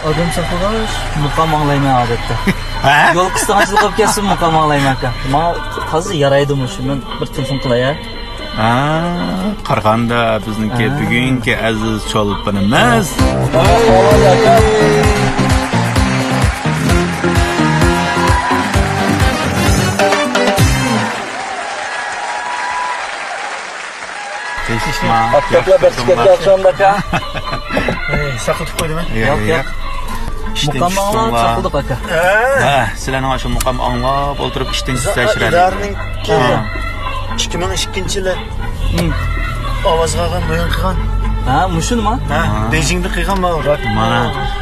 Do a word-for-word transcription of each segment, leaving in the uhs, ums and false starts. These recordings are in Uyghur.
ئادەم ساقلىغاچ، مۇقام ئاڭلايمەن ئادەتتە. ھە؟ يول قىستاڭچىلىق بولۇپ كەتسە مۇقام ئاڭلايمەن ئاكا. ماڭا تازا يارايدۇ مۇشۇ. مەن بىر تېلېفون قىلاي ھە. ھە، قارىغاندا بىزنىڭكى ھە. بۈگۈنكى ئەزىز چولپىنىمىز. تىنچلىقما؟ ئاپتاپلار بەك چىقىپ كەتتى ئاخشامدا ئاكا. ئەي، ساقلىتىپ قويدىمەن. ياق، ياق، ياق. ياق. ئىشتىن مۇقام ئاڭلاپ چۈشتۈڭلار. ساقلىدۇق ئاكا. ھە، سىلەرنىڭ ئاشۇ مۇقام ئاڭلاپ ئولتۇرۇپ ئىشتىن چۈشسە شىرەلى. ئىدارىنىڭ ھە. ئىككى مىڭ ئىككىنچى يىلى ھىم. ئاۋازغا ئالغان، مۇيۇن قىلغان. ھە، مۇشۇنىما؟ ھە، ھە. بېيجىڭدا قىلغان ماۋۇ راك. مانا.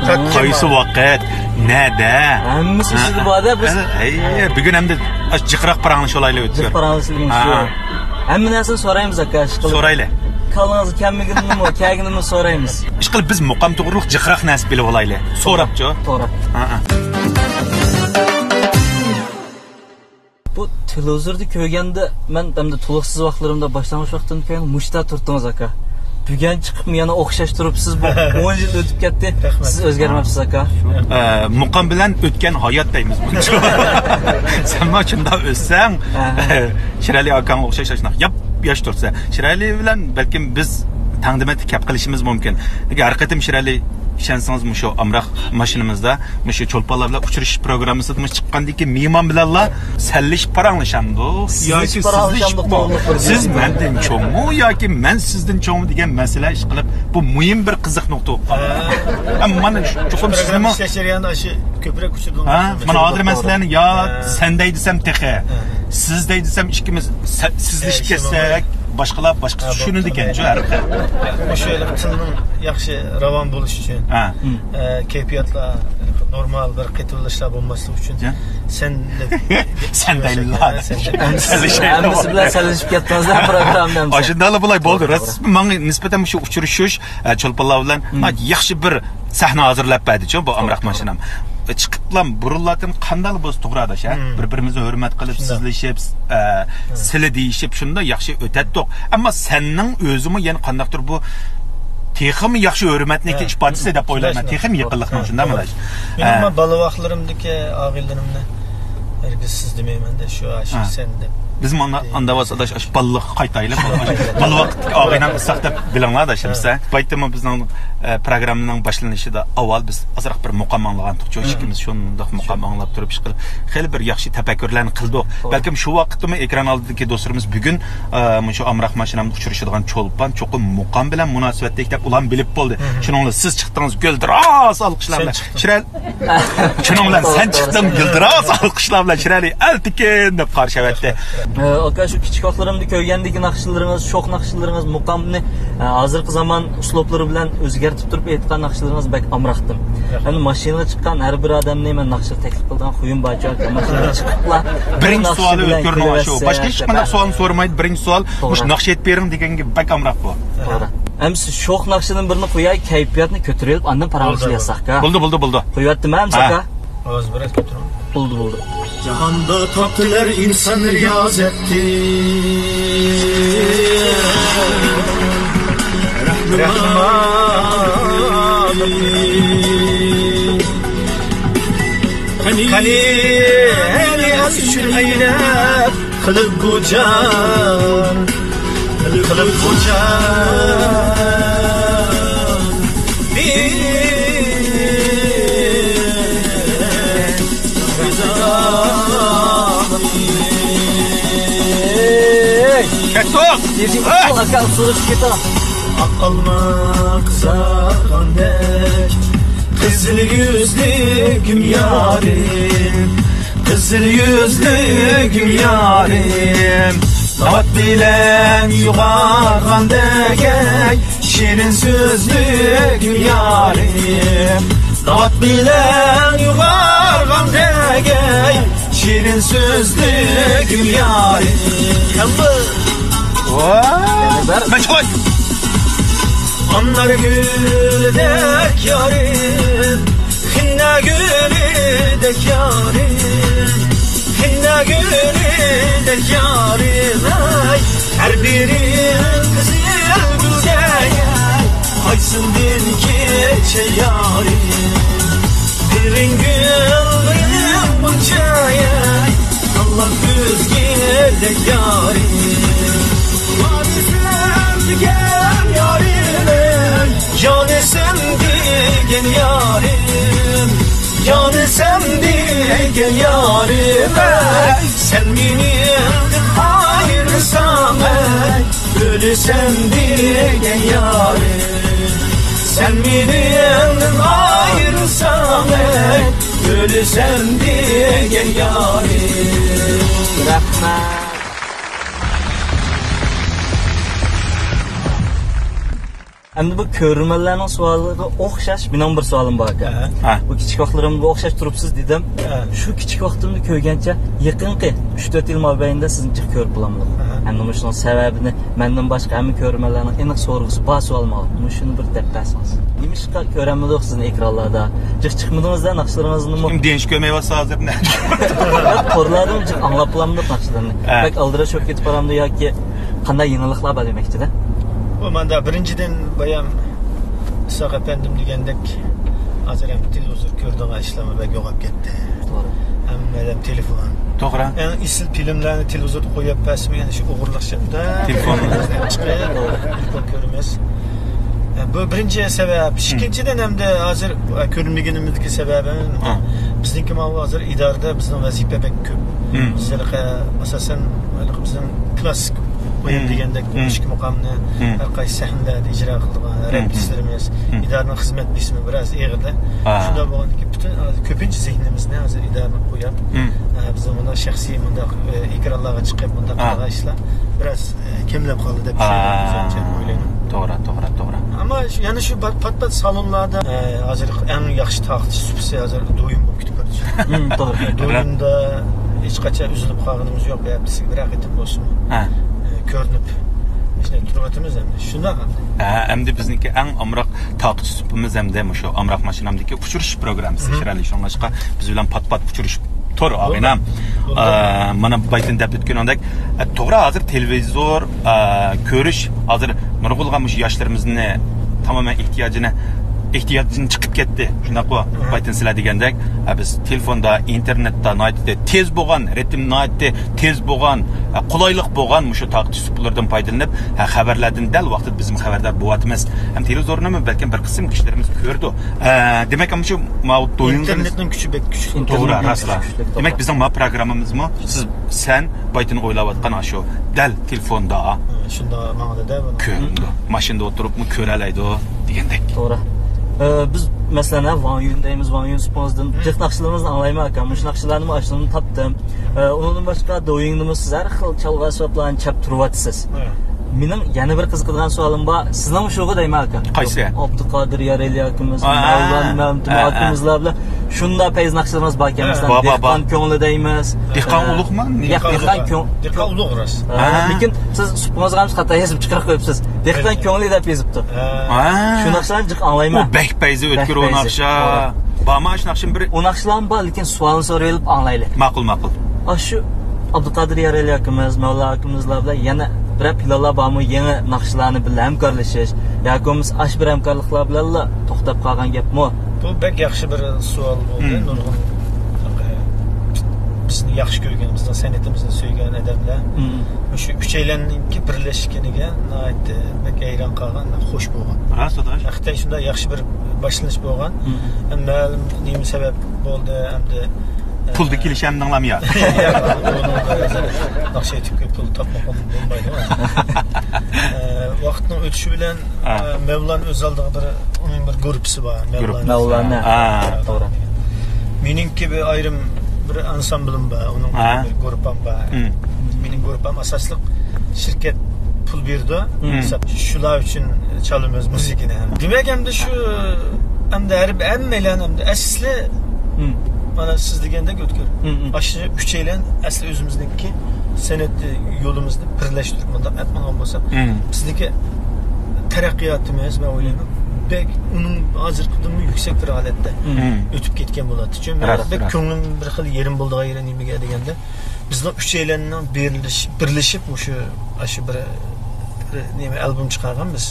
راك قايسى ۋاقىت، نەدە؟ ھەممىسى ھە. سىزدە بار-دە، بىز. ھە، ھەي، بۈگۈن ئەمدى ئاشۇ جىقراق پاراڭلىشىۋالايلى ئۆتكۈر. جىق پاراڭلىشىۋالايلى. ھە. ھەممە نەرسىنى سورايمىز ئاكا، ئىشقىلىپ. سورايلى. كاللىڭىزغا كەلمىگىنىمۇ، كەلگىنىمۇ سورايمىز. ئىشقىلىپ بىز مۇقام توغرۇلۇق جىقراق نەرسە بىلىۋالايلى. سوراپچۇ؟ سوراپ. ھە، ھە. بۇ تېلېۋىزوردا كۆرگەندە، مەن ئەمدى تولۇقسىز ۋاقىتلىرىمدا، باشلانغۇچ ۋاقتىمدا كۆرگەندە مۇشتا تۇرتتىڭىز ئاكا. بۈگۈن چىقىپمۇ يەنە ئوخشاش تۇرۇپسىز، بۇ ئون يىل ئۆتۈپ كەتتى. رەھمەت. سىز ئۆزگەرمەپسىز ئاكا. ئە، مۇقام بىلەن ئۆتكەن ھايات دەيمىز بۇنچە. سەنمۇ شۇنداق ئۆتسەڭ، ھە. شىرەلى ئاكاڭغا ئوخشاش شۇنداق ياپ ياش تۇرسا. شىرەلى بىلەن بەلكىم بىز تەڭدىمەتتە كەپ قېلىشىمىز مۇمكىن. لېكىن ھەر قېتىم شىرەلى ئىشەنسىڭىز مۇشۇ ئامراق ماشىنىمىزدا مۇشۇ چولپانلار بىلەن ئۇچرىشىش پروگراممىسىدا مۇشۇ چىققاندىن كېيىن مېھمان بىلەنلا سەنلىشىپ پاراڭلىشامدۇ ياكى سىزلىشىپمۇ؟ سىز مەندىن چوڭمۇ ياكى مەن سىزدىن چوڭمۇ دېگەن مەسىلە ئىشقىلىپ بۇ مۇھىم بىر قىزىق نۇقتا بولۇپ قالدى. ھە. ھەم مانا چوقۇم سىزمۇ ھە، مانا ھازىر مەسىلەن يا سەن دەي دېسەم تېخى، سىز دەي دېسەم ئىككىمىز سە-، سىزلىشىپ كەتسەك، باشقىلار باشقىچە چۈشىنىدىكەنچۇ ھەر خىل. مۇشۇ تىلنىڭ ياخشى راۋان بولۇشى ئۈچۈن، ھە. ئە، كەيپىياتلار نورمال بىر قېتىۋېلىشلار بولماسلىقى ئۈچۈن سەن دەپ سەن دەيلا. ھە، سەن دەپ. ھەممىسى بىلەن سەنلىشىپ كەتتىڭىزلەر پروگراممىدا ھەممىسى. ئاشۇنداقلا بولاي، بولدى. راست ماڭا نىسبەتەن مۇشۇ ئۇچرىشىش، ئە، چولپانلار بىلەن، ھە، ياخشى بىر سەھنە ھازىرلاپ بەردىچۇ بۇ ئامراق ماشىنام. چىقىپلا بۇرۇنلاردىن قانداقلا بولسا توغرا ئاداش، ھە؟ بىر-بىرىمىزنى ھۆرمەت قىلىپ، سىزلىشىپ، ئە، سىلى دېيىشىپ، شۇنداق ياخشى ئۆتەتتۇق. ئەمما سەننىڭ ئۆزىمۇ يەنە قانداقتۇر بۇ تېخىمۇ ياخشى ھۆرمەتنىڭكى ئىپادىسى دەپ ئويلايمەن. تېخىمۇ يېقىنلىقنىڭ، شۇنداقمۇ ئاداش؟ مېنىڭمۇ بالا ۋاقىتلىرىمدىكى ئاغىنىلىرىمنى ھەرگىز سىز دېمەيمەن-دە، شۇ، ئاشۇ سەن دەپ. بىزمۇ ئانداق ئاداش، ئاشۇ بالىلىققا قايتايلى. بالا ۋاقىتتىكى ئاغىنەڭ ئۇسساق دەپ بىلىڭلار ئاداش، ھە. بىلسە. بايىتتىمۇ بىزنىڭ، ئە، پروگراممىنىڭ باشلىنىشىدا ئاۋۋال بىز ئازراق بىر مۇقام ئاڭلىغانتۇق، ھە. ئىككىمىز شۇنداق مۇقام ئاڭلاپ تۇرۇپ ئىشقىلىپ خېلى بىر ياخشى تەپەككۇرلارنى قىلدۇق. توغرا. بەلكىم شۇ ۋاقىتتىمۇ ئېكران ئالدىدىكى دوستلىرىمىز بۈگۈن، ئە، مۇشۇ ئامراق ماشىنامدا ئۇچرىشىدىغان چولپان چوقۇم مۇقام بىلەن مۇناسىۋەتلىك دەپ ئۇلارمۇ بىلىپ بولدى. ھە، ھە. شۇنىڭ بىلەن سىز چىقتىڭىز گۈلدۈراس ئالقىشلار بىلەن. شىرەل شۇنىڭ بىلەن سەن چىقتىڭ، گۈلدۈراس ئالقىشلار بىلەن شىرەلى ئەلتىكىن دەپ قارشى ئەۋەتتى. ئە، ئاكا، شۇ كىچىك ۋاقىتلىرىمدا كۆرگەندىكى ناخشىلىرىڭىز، شوخ ناخشىلىرىڭىز، مۇقامنى، ئە، ھازىرقى زامان ئۇسلۇبلىرى بىلەن ئۆزگەرتىپ تۇرۇپ ئېيتقان ناخشىلىرىڭىز بەك ئامراقتىم. ئەمدى ماشىنىغا چىققان ھەر بىر ئادەمنى مەن ناخشىغا تەكلىپ قىلىدىغان خۇيۇم بارچۇ ئاكا، ماشىنىغا چىقىپلا بىرىنچى سوئالى ئۆتكۈر ناخشا. باشقا ھېچقانداق سوئالنى سورىمايدۇ. بىرىنچى سوئال، مۇشۇ ناخشا ئېيتىپ بېرىڭ دېگەنگە بەك ئامراق بۇ. توغرا. ئەمدى سىز شوخ ناخشىدىن بىرنى قوياي، كەيپىياتنى كۆتۈرۈپ، ئاندىن پاراڭلىشىپ يازساقكا. بولدى، بولدى، بولدى. قويۇۋەتتىم ئەمسە ئاكا. ھازىر بىراز كۆتۈرۈڭ. بولدى، بولدى. جاھاندا تاپتىلەر ئىنسان رىيازەتتىن رەھنىما. قېنى، قېنى ئەز ئۈچۈن ئەيلەپ قىلىپ بۇ جان، قىلىپ بۇ جان. كەتتۇق. ئاكا، ئۇسسۇلۇپ كېتىڭ. ئاق ئالما قىزارغاندەك قىزىل يۈزلۈكۈم يارىم، قىزىل يۈزلۈكۈم يارىم. ناۋات بىلەن يۇغارغاندەك ئەي، شېرىن سۆزلۈكۈم يارىم. ناۋات بىلەن يۇغارغاندەك ئەي، شېرىن سۆزلۈكۈم يارىم. ۋاي! مەن چىقاي! ئانار گۈلىدەك يارىم، خېنە گۈلىدەك يارىم، خېنە گۈلىدەك يارىم ئەي، ھەر بىرىڭ قىزىل گۈلدەك ئەي، قايسىڭدىن كېچەي يارىم. يارىم، يانى سەن دېگەن يارىم، ئەي، سەن مېنى ئەمدى ئايرىساڭ، ئەي، ئۆلىسەم دېگەن يارىم، سەن مېنى ئەمدى ئايرىساڭ، ئەي، ئۆلىسەم دېگەن يارىم. رەھمەت. ئەمدى بۇ كۆرۈرمەنلەرنىڭ سوئالىغا ئوخشاش مېنىڭ بىر سوئالىم بار ئاكا. ھە. ھە. بۇ كىچىك ۋاقىتلىرىمغا ئوخشاش تۇرۇپسىز دېدىم. ھە. شۇ كىچىك ۋاقتىمدا كۆرگەنچە يېقىنقى ئۈچ تۆت يىل مابەينىدە سىزنى جىق كۆرۈپ بولالمىدۇق. ھە. ئەمدى مۇشۇنىڭ سەۋەبىنى مەندىن باشقا ھەممە كۆرۈرمەنلەرنىڭ ئېنىق سورىغۇسى بار سوئال ماڭا. مۇشۇنى بىر دەپ بەرسىڭىز. نېمىشقا كۆرەلمىدۇق سىزنى ئېكرانلاردا؟ جىق چىقمىدىڭىز-دە ناخشىلىرىڭىزنىمۇ. كىم دېيىش كۆرمەيۋاتسا ھازىر نە؟ تورلاردىمۇ جىق ئاڭلاپ بولامدۇق ناخشىلىرىنى. ھە. بەك ئالدىراش بولۇپ كېتىپ بارامدۇ ياكى قانداق يېڭىلىقلار بار دېمەكچىدە؟ بۇ ماندا بىرىنچىدىن بايام ئىسھاق ئەپەندىم دېگەندەك ھازىر ھەم تېلېۋىزور كۆرىدىغان ئىشلارمۇ بەك يوقاپ كەتتى. توغرا. ھەممە ئادەم تېلېفون. توغرا. ئەڭ ئېسىل فىلىملەرنى تېلېۋىزوردا قويۇپ بەرسىمۇ يەنە شۇ ئوغرىلىقچىمدا. تېلېفون. تېلېفون كۆرىمىز. بۇ بىرىنچى سەۋەب. ئىككىنچىدىن ھەمدە ھازىر كۆرۈنمىگىنىمىزدىكى سەۋەبى ھە. بىزنىڭكى ماۋۇ ھازىر ئىدارىدە بىزنىڭ ۋەزىپە بەك كۆپ. مم. بىز ھېلىقى ئاساسەن ھېلىقى بىزنىڭ كلاسسىك ئويۇن مم. دېگەندەك مم. ئىچكى مۇقامنى مم. ھەر قايسى سەھنىلەردە ئىجرا قىلىدىغان مم. رەپتىسلىرىمىز، مم. ئىدارىنىڭ خىزمەت بېسىمى بىراز ئېغىردە. ھە. شۇنداق بولغاندىكىن پۈتۈن ھازىر كۆپىنچە زېھنىمىزنى ھازىر ئىدارىنى قويۇپ، مم. ھە، بىزنىڭ مۇنداق شەخسىي مۇنداق ئە، ئېكرانلارغا چىقىپ مۇنداق ھە. قىلىدىغان ئىشلار بىراز ئە، كەملەپ قالدى دەپ ئا، ئويلايمەن. توغرا، توغرا، توغرا. ئەمما شۇ، يەنە شۇ پات-، پات-پات سالونلاردا، ئە، ھازىر ئەڭ ياخشى تارقىتىش سۇپىسى ھازىر دويۇن بولۇپ كېتىپ بارىدۇ. مم، توغرا. دويۇندا ھېچقاچان ئۈزۈلۈپ قالغىنىمىز يوق. ھەپتىسىگە بىرەر قېتىم بولسىمۇ، ھە. ئە، كۆرۈنۈپ، شۇنداق تۇرۇۋاتىمىز ئەمدى. شۇنداق ئەمدى. ھە، ئەمدى بىزنىڭكى ئەڭ ئامراق تارقىتىش سۇپىمىز ئەمدى مۇشۇ ئامراق ماشىنامدىكى ئۇچرىشىش پروگراممىسى، مم. شىرئەلى. شۇڭلاشقا بىز بىلەن پات-پات ئۇچرىشىپ تۇر، ئاغىنەم. بولدى. ئە، مانا بايتىن دەپ ئۆتكىنىڭدەك، ئە، توغرا، ھازىر تېلېۋىزور، ئە، كۆرۈش ھازىر نۇرغۇنلىغان مۇشۇ ياشلىرىمىزنى تامامەن ئېھتىياجىنى، ئېھتىياجدىن چىقىپ كەتتى. شۇنداققۇ؟ ھە. بايتىن سىلەر دېگەندەك، ئە، بىز تېلېفوندا، ئىنتېرنېتتا ناھايىتى تېز بولغان، رىتىم ناھايىتى تېز بولغان، ئە، قولايلىق بولغان مۇشۇ تارقىتىش سۇپىلىرىدىن پايدىلىنىپ، ئە، خەۋەرلەردىن دەل ۋاقتىدا بىزمۇ خەۋەردار بولۇۋاتىمىز. ھەم تېلېۋىزورنىمۇ بەلكىم بىر قىسىم كىشىلىرىمىز كۆرىدۇ. ئە، دېمەك، مۇشۇ ماۋۇ دويۇڭ ئىنتېرنېتنىڭ كۈچى بەك كۈچلۈك. توغرا، كۈچلۈك، راسلا. كۈچلۈك، توغرا. دېمەك، بىزنىڭ ما پروگراممىمىزمۇ سىز، سەن بايتىن ئويلاۋاتقان ئاشۇ دەل تېلېفوندا. ھە، شۇنداق ماڭىدۇ-دە بۇنىڭ. كۆرۈندى. ماشىنىدا ئولتۇرۇپمۇ كۆرەلەيدۇ دېگەندەك. توغرا. ئە، بىز، مەسىلەن، ھە، ۋاڭ يۈن دەيمىز، ۋاڭ يۈن سۇپىڭىزدىن مم. جىق ناخشىلىرىڭىزنى ئاڭلايمەن ئاكا. مۇشۇ ناخشىلارنىمۇ ئاشۇنى تاپتىم. ئە، ئۇنىڭدىن باشقا، دويىڭدىمۇ سىز ھەر خىل چالغۇ ئەسۋابلارنى چاپ تۇرۇۋاتىسىز. ھە. مېنىڭ يەنە بىر قىزىقىدىغان سوئالىم بار. سىزنىڭمۇ شۇغۇ دەيمەن ئاكا. قايسى؟ ئابدۇقادىر يارەلى ئاكىمىز، ھە. مەۋلان مەمتىم ھە، ھە. ئاكىمىزلار بىلەن شۇنداق پەيز ناخشىلىرىمىز باركەن. ھە. مەسىلەن، بار، بار، بار. دېھقان كۆڭلى دەيمىز. دېھقان ھە. ئۇلۇغما؟ دېھ-، دېھقان ئۇلۇغ راست. ھە. ھە. لېكىن سىز سۇپىڭىزغا ھەممىسى خاتا يېزىپ چىقىرىپ قويۇپسىز. دېھقان ھە. كۆڭلى دەپ يېزىپتۇ. ھە. ھە. شۇ ناخشىلارنى جىق ئاڭلايمەن. ئۇ بەك پەيزى ئۆتكۈر ئۇ ناخشا. بارمۇ ئاشۇ ناخشىنى بىر؟ ئۇ ناخشىلارمۇ بار، لېكىن سوئالنى سورىۋېلىپ ئاڭلايلى. ماقۇل، ماقۇل. ئاشۇ ئابدۇقادىر يارەلى ئاكىمىز، مەۋلا ئاكىمىزلار بىلەن يەنە بىرەر پىلانلار بارمۇ؟ يېڭى ناخشىلارنى بىللە ھەمكارلىشىش ياكى بولمىسا ئاشۇ بىر ھەمكارلىقلار بىلەنلا توختاپ قالغان گەپمۇ؟ بۇ بەك ياخشى بىر سوئال بولدى. مم. نۇرغۇن بىزنى ياخشى كۆرگەن، بىزنىڭ سەنئىتىمىزنى سۆيگەن ئادەملەر مم. مۇشۇ ئۈچەيلەننىڭكى بىرلەشكىنىگە ناھايىتى بەك ھەيران قالغان، خوش بولغان. راست، ئاداش. ھەقىقەتەن شۇنداق ياخشى بىر باشلىنىش بولغان. مم. مەلۇم نېمە سەۋەب بولدى ئەمدى پۇلدا ئە، كېلىشەمدىڭلارمۇ يا؟ ياق، ئۇنىڭ ناخشا ئېيتىپ كۆپ پۇل تاپمىغان بولمايدۇ. ئە، ۋاقىتنىڭ ئۆتۈشى بىلەن، ھە. ئە، مەۋلان ئۆز ئالدىغا بىر، ئۇنىڭ بىر گۇرۇپپىسى بار. گۇرۇپپا. مەۋلان. مەۋلان، ھە. ھە. توغرا. مېنىڭكى بىر ئايرىم بىر ئانسامبلىم بار، ئۇنىڭ ھە. بىر گۇرۇپپام بار. مم. مېنىڭ گۇرۇپپام ئاساسلىق شىركەت پۇل بېرىدۇ. مم. شۇلار ئۈچۈن چالىمىز مۇزىكىنى. دېمەك، ئەمدى شۇ، ئەمدى ھەر، ھەممەيلەن ئەمدى ئەسلى مم. مانا سىز دېگەندەك ئۆتكۈر. مم، مم. ئاشۇ ئۈچەيلەن ئەسلى ئۆزىمىزنىڭكى سەنئەت يولىمىزنى بىرلەشتۈرۈپ مۇنداق ئەپ ماڭغان بولساق، مم. بىزنىڭكى تەرەققىياتىمىز، مەن ئويلايمەن، بەك ئۇنىڭ ھازىرقىدىنمۇ يۈكسەك بىر ھالەتتە مم. ئۆتۈپ كەتكەن بولاتتى. چۈنكى راست، بەك راست. كۆڭلۈم بىر خىل يېرىم بولىدىغان يېرى نېمىگە دېگەندە، بىزنىڭ ئۈچەيلەننىڭ بىرلىشىپ، بىرلىشىپ مۇشۇ، ئاشۇ بىر، بىر نېمە ئالبوم چىقارغان بىز.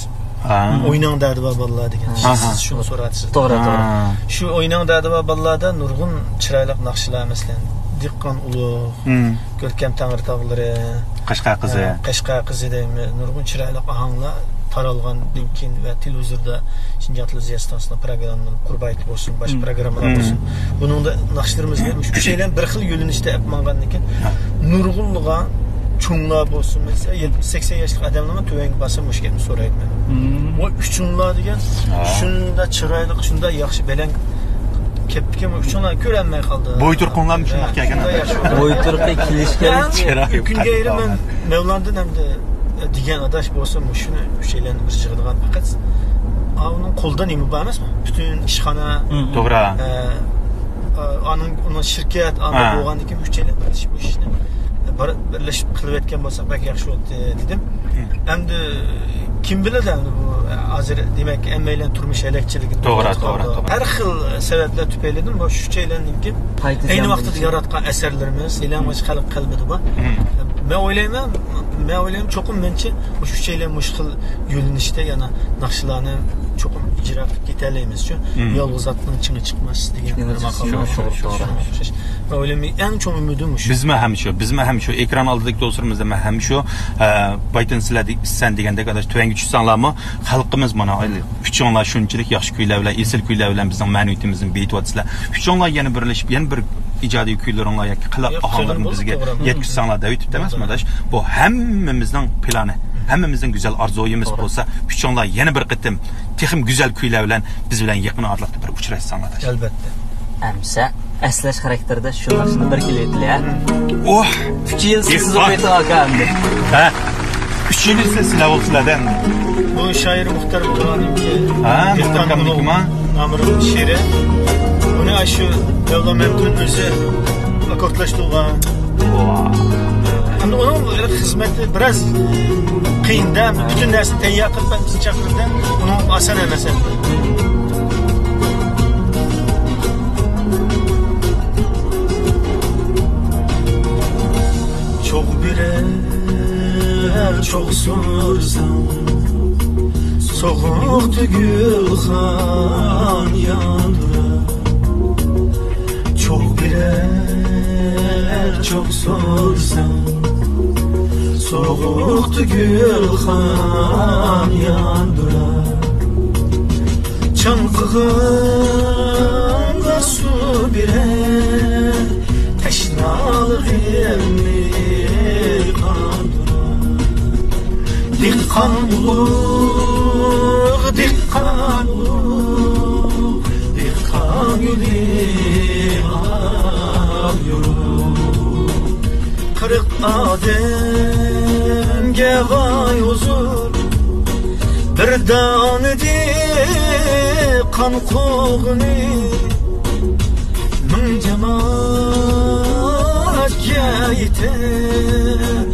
ھە. ئويناڭ دەردى بار بالىلار دېگەن. ئاھا. سىز شۇنى سورادىڭىز. توغرا، توغرا. ھە. شۇ ئويناڭ دەردى بار بالىلاردا نۇرغۇن چىرايلىق ناخشىلار، مەسىلەن، دېھقان ئۇلۇغ، مم. كۆركەم تەڭرىتاغلىرى، قەشقەر قىزى. ھە، قەشقەر قىزى دەيمىز، نۇرغۇن چىرايلىق ئاھاڭلار تارالغاندىن كېيىن ۋە تېلېۋىزوردا شىنجاڭ تېلېۋىزىيە ئىستانسىسىنىڭ پروگراممىلىرى، قۇربايىت بولسۇن، باشقا پروگراممىلار بولسۇن، بۇنىڭدا ناخشىلىرىمىزنى مۇشۇ ئۈچەيلەن بىر خىل يۆنىلىشتە ئېلىپ ماڭغاندىن كېيىن، نۇرغۇنلىغان چوڭلار بولسۇن، مەسىلەن، يەتمىش، سەكسەن ياشلىق ئادەملەرمۇ تۆۋەنگە بارسا مۇشۇ گەپنى سورايدۇ مەن. ۋاي، ئۈچۈڭلار دېگەن شۇنداق چىرايلىق، شۇنداق ياخشى بەلەن كەپتىكەن، ئۇچۇڭلار كۆرەلمەي قالدى. بوي تۇرقۇڭلارمۇ شۇنداق كەلگەن. شۇنداق ياخشى بولدى. بوي تۇرقى كېلىشكەن. چىرايى. ئۆكۈنگەن يېرىم، مەن مەۋلاندىن ئەمدى دېگەن ئاداش بولسا مۇشۇنى ئۈچەيلەننى بىر يىغىدىغان پەقەت ئاۋۇنىڭ قولىدا نېمە بار ئەمەسمۇ؟ پۈتۈن ئىشخانا، توغرا. ئە، ئە، ئانىڭ، ئۇنىڭ شىركەت، ئاندا بولغاندىن كېيىن ئۈچەيلەن بىر ئىش، بۇ ئىشنى بىر، بىرلىشىپ قىلىۋەتكەن بولساق بەك ياخشى بولاتتى دېدىم. ئەمدى كىم بىلىدۇ ئەمدى بۇ ھازىر دېمەك ھەممەيلەن تۇرمۇش ھەلەكچىلىكىدە توغرا، توغرا، توغرا. ھەر خىل سەۋەبلەر تۈپەيلىدىن بۇ ئۈچەيلەننىڭكى ئەينى ۋاقتىدا ياراتقان ئەسەرلىرىمىز، يېلانغاچ خەلق قەلبىدە بار. مەن ئويلايمەن، مەن ئويلايمەن، چوقۇم مېنىڭچە مۇشۇ ئۈچەيلەن مۇشۇ خىل يۆنىلىشتە يەنە ناخشىلارنى چوقۇم ئىجرا قىلىپ كېتەلەيمىز شۇ. يالغۇز ئاتنىڭ چىڭى چىقماس دېگەن بىر ماقال بار. شۇ، شۇ، شۇ. مەن ئويلايمەن، ئەڭ چوڭ ئۈمىدىم مۇشۇ. بىزمۇ ھەم شۇ، بىزمۇ ھەم شۇ. ئېكران ئالدىدىكى دوستلىرىمىزدا مەن ھەم شۇ. ئە، بايتىن سىلەر دە-، سەن دېگەندەك، ئاداش، تۆۋەنگە چۈشسەڭلارمۇ، خەلقىمىز مانا، ئۈچۈڭلار شۇنچىلىك ياخشى كۈيلەر بىلەن، ئېسىل كۈيلەر بىلەن بىزنىڭ مەنىۋىيىتىمىزنى بېيىتىۋاتىسىلەر. ئۈچۈڭلار يەنە بىرلىشىپ، يەنە بىر ئىجادىي كۈيلىرىڭلار ياكى خەلق ئاھاڭلىرىنى بىزگە يەتكۈزسەڭلار دەۋېتىپتىمەسمۇ، ئاداش؟ بۇ ھەممىمىزنىڭ پىلانى، ھەممىمىزنىڭ گۈزەل ئارزۇيىمىز بولسا، ئۈچۈڭلار يەنە بىر قېتىم تېخىمۇ گۈزەل كۈيلەر بىلەن بىز بىلەن يېقىن ئارىلىقتا بىر ئۇچراشساڭلار، ئاداش. ئەلۋەتتە. ئەمسە ئەسلەش خاراكتېرىدە شۇ ناخشىنى بىر كۈيلىۋېتىلى، ھە؟ ئۇچ يىل سىز ئوقۇيتىڭ ئاكا ئەمدى. ھە؟ ئۈچ يىل سىلەر بولسىلەردە ئەمدى. بۇ شائىر مۇختەر مۇختەرنىڭكى، ھە، مۇختەر ئاكامنىڭكىما؟ نامىرىم شېئىرى. ئۇنى شۇ دەۋلا مەمتىن ئۆزى ئاككوردلاشتۇرغان. ئەمدى ئۇنىڭ خىزمىتى بىراز قىيىن-دە، پۈتۈن نەرسىنى تەييار قىلىپ بىزنى چاقىرىدۇ. ئۇنىڭ ئاسان ئەمەس ئەمدى. چوغ بېرەر، چوغ سورىساڭ، سوغۇقتا گۈلخان ياندۇرار. چوغ بېرەر، چوغ سورىساڭ، سوغۇقتا گۈلخان ياندۇرار. چاڭقىغانغا سۇ بېرەر، تەشنالىقىمنى قاندۇرار. دېھقان ئۇلۇغ، دېھقان ئۇلۇغ، دېھقان يولى ئاق يول. قىرىق ئادەمگە ۋاي ھۇزۇر، بىر دانە دېھقان قوغۇنى، مىڭ جامائەتكە يېتەر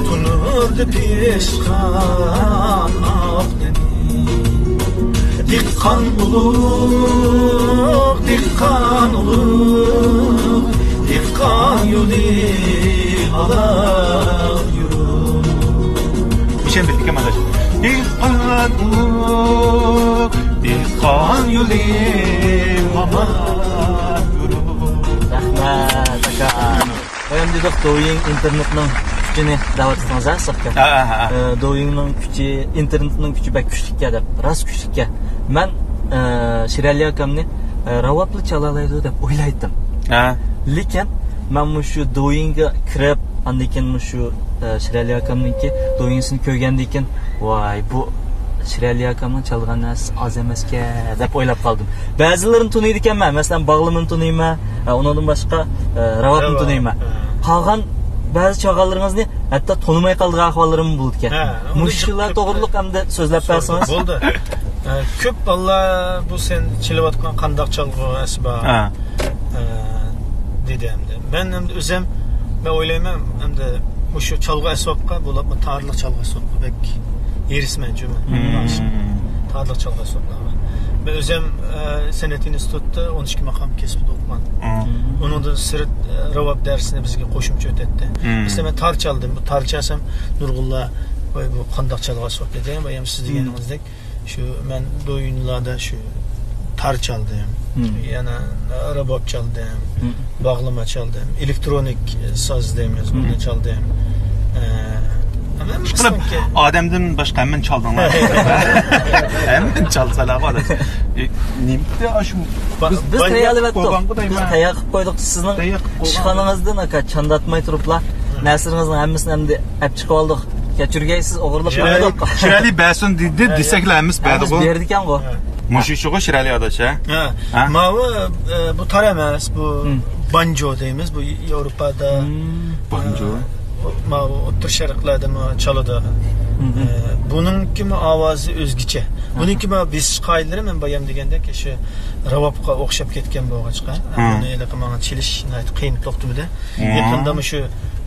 تونۇردا پىشقان ئاق نېنى. دېھقان ئۇلۇغ، دېھقان ئۇلۇغ، دېھقان يولى ئالاق يول. ئىشەن بىلدىكەن ئاداش. دېھقان ئۇلۇغ، دېھقان يولى ئالاق يول. رەھمەت، ئاكا. بايام دېدۇق، دويىڭ ئىنتېرنېتنىڭ كۈچىنى دەۋاتىسىڭىز، ھە، سىزكەن؟ ھە، ھە، ھە. ئە، دويىڭنىڭ كۈچى، ئىنتېرنېتنىڭ كۈچى بەك كۈچلۈككەن دەپ، راست كۈچلۈككەن. مەن، ئە، شىرئەلى ئاكامنى، ئە، راۋابلا چالالايدۇ دەپ ئويلايتتىم. ھە. لېكىن مەن مۇشۇ دويىڭغا كىرىپ، ئاندىن كېيىن مۇشۇ، ئە، شىرئەلى ئاكامنىڭكى دويىڭسىنى كۆرگەندىن كېيىن، ۋاي، بۇ شىرئەلى ئاكامنىڭ چالغان نەرسىسى ئاز ئەمەسكەن دەپ ئويلاپ قالدىم. بەزىلىرىنى تونۇيدىكەنمەن، مەسىلەن، باغلىمىنى تونۇيمەن، ئە، ئۇنىڭدىن باشقا، ئە، راۋابنى تونۇيمەن. ھە. قالغان بەزى چالغانلىرىڭىزنى ھەتتا تونۇماي قالىدىغان ئەھۋاللىرىمۇ بولىدىكەن. ھە، مۇشۇلار توغرىلىق ئەمدى سۆزلەپ بەرسىڭىز. بولدى. ئە، كۆپ بالىلار بۇ سەن چېلىۋاتقان قانداق چالغۇ ئەسۋاب؟ ھە. ئە، دېدى ئەمدى. مەن ئەمدى ئۆزۈم، مەن ئويلايمەن، ئەمدى مۇشۇ چالغۇ ئەسۋابقا، بولۇپمۇ تارلىق چالغۇ ئەسۋابقا بەك ھېرىسمەنچۇ مەن. تارلىق چالغۇ ئەسۋابلارغا. مەن ئۆزۈم، ئە، سەنئەت ئىنستىتۇتىدا ئون ئىككى ماقام كەسپىدە ئوقۇغان. ئۇنىڭدىن سىرت، ئە، راۋاب دەرسىنى بىزگە قوشۇمچە ئۆتەتتى. مەسىلەن، مەن تار چالدىم. بۇ تار چالسام، نۇرغۇنلار، ۋاي، بۇ قانداق چالغۇ ئەسۋاب دېدى. ۋاي، ئەمدى سىز دېگىنىڭىزدەك، شۇ مەن دويىنلاردا شۇ تار چالدىم. يەنە راباب چالدىم. باغلىما چالدىم. ئېلېكترونىك ساز دەيمىز، بۇنى چالدىم. ئە، ئىشقىلىپ، ئادەمدىن باشقا ھەممىنى چالدىڭلار. ھەممىنى چالسالا بولىدۇ. نېمە ئاشۇ؟ بىز تەييارلىۋەتتۇق. بىز تەييار قىلىپ قويدۇق سىزنىڭ ئىشخانىڭىزدىن، ئاكا، چانداتماي تۇرۇپلا نەرسىلىرىڭىزنىڭ ھەممىسىنى ئەمدى ئەپ چىقىۋالدۇق. كەچۈرگەيسىز، ئوغرىلىپ قويدۇق. چىرايلىق بەرسۇن دېدى، دېسەكلا ھەممىسى بەردىغۇ. ھەممىسى بېرىدىكەنغۇ. مۇشۇ ئىشىغۇ شىرەلى ئاداش، ھە؟ ھە. ھە؟ ماۋۇ، ئە، بۇ تار ئەمەس، بۇ بانجو دەيمىز، بۇ ياۋروپادا. بانجو. ئە، ماۋۇ ئوتتۇرا شەرقلەردىمۇ چالىدۇ. ئە، بۇنىڭكىمۇ ئاۋازى ئۆزگىچە. بۇنىڭكى ماۋۇ بېسىش قائىدىلىرى مەن بايام دېگەندەك شۇ راۋابقا ئوخشاپ كەتكەن بولغاچقا، بۇنى ھېلىقى ماڭا چېلىش ناھايىتى قىيىن توختىمىدى. يېقىندا مۇشۇ،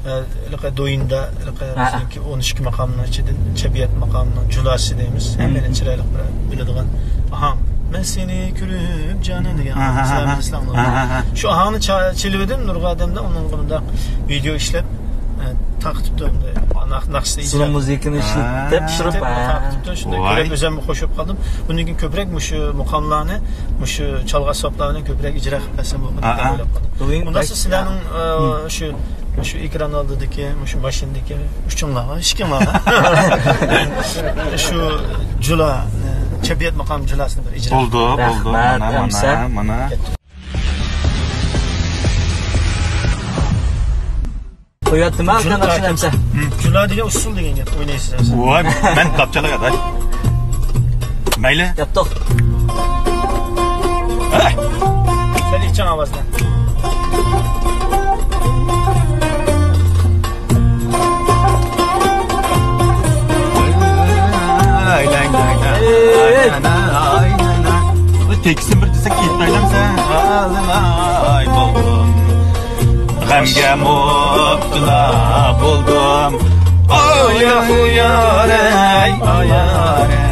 ئە، ھېلىقى دويىندا، ھېلىقى بىزنىڭكى ئون ئىككى ماقامنىڭ ئىچىدىن چەببىيات ماقامىنىڭ جۇلاسى دەيمىز. ھەممىنى چىرايلىق بىر بىلىدىغان ئاھاڭ. مەن سېنى كۆرۈپ جانان دېگەن ئاھاڭ. سىلەر بىلىسىلەر ئۇنى. شۇ ئاھاڭنى چا-، چېلىۋىدىم نۇرغۇن ئادەمدە، ئۇنىڭغا مۇنداق ۋىدېئو ئىشلەپ، ئە، تارقىتىپتۇ. ناخشىسى سولو مۇزىكىنى ئىشلىتىپ تۇرۇپ، تارقىتىپتۇ. شۇنداق كۆرۈپ ئۆزۈممۇ خوش بولۇپ قالدىم. بۇندىن كېيىن كۆپرەك مۇشۇ مۇقاملارنى، مۇشۇ چالغا ئاسبابلار بىلەن كۆپرەك ئىجرا قىلىپ بەرسەم بولغۇدەك دەپ ئويلاپ قالدىم. بۇنداق سىلەرنىڭ، ئە، شۇ، شۇ ئېكران ئالدىدىكى، مۇشۇ ماشىنىدىكى ئۈچۈڭلارغا، ئىككىڭلارغا شۇ جۇلا، ئە، چەببىيات ماقام جۇلاسىنى بىر ئىجرا. بولدى، بولدى. مانا، مانا، مانا. قويۇۋەتتىم، ھە، جۇلا، ناخشىنى ئەمسە. جۇلا دېگەن ئۇسسۇل دېگەن گەپ، ئوينايسىز ھازىر. ۋاي، مەن قاپچالاي ئاداش. مەيلى. ياپتۇق. ھە. سەل ئىچىڭ ئاۋازنى. تېكىستىنى بىر دېسەك، ئېيتمايلامسەن؟ غەمگە مۇپتىلا بولدۇم. ئاي، ئاي، يارەي، ئاي، يارەي.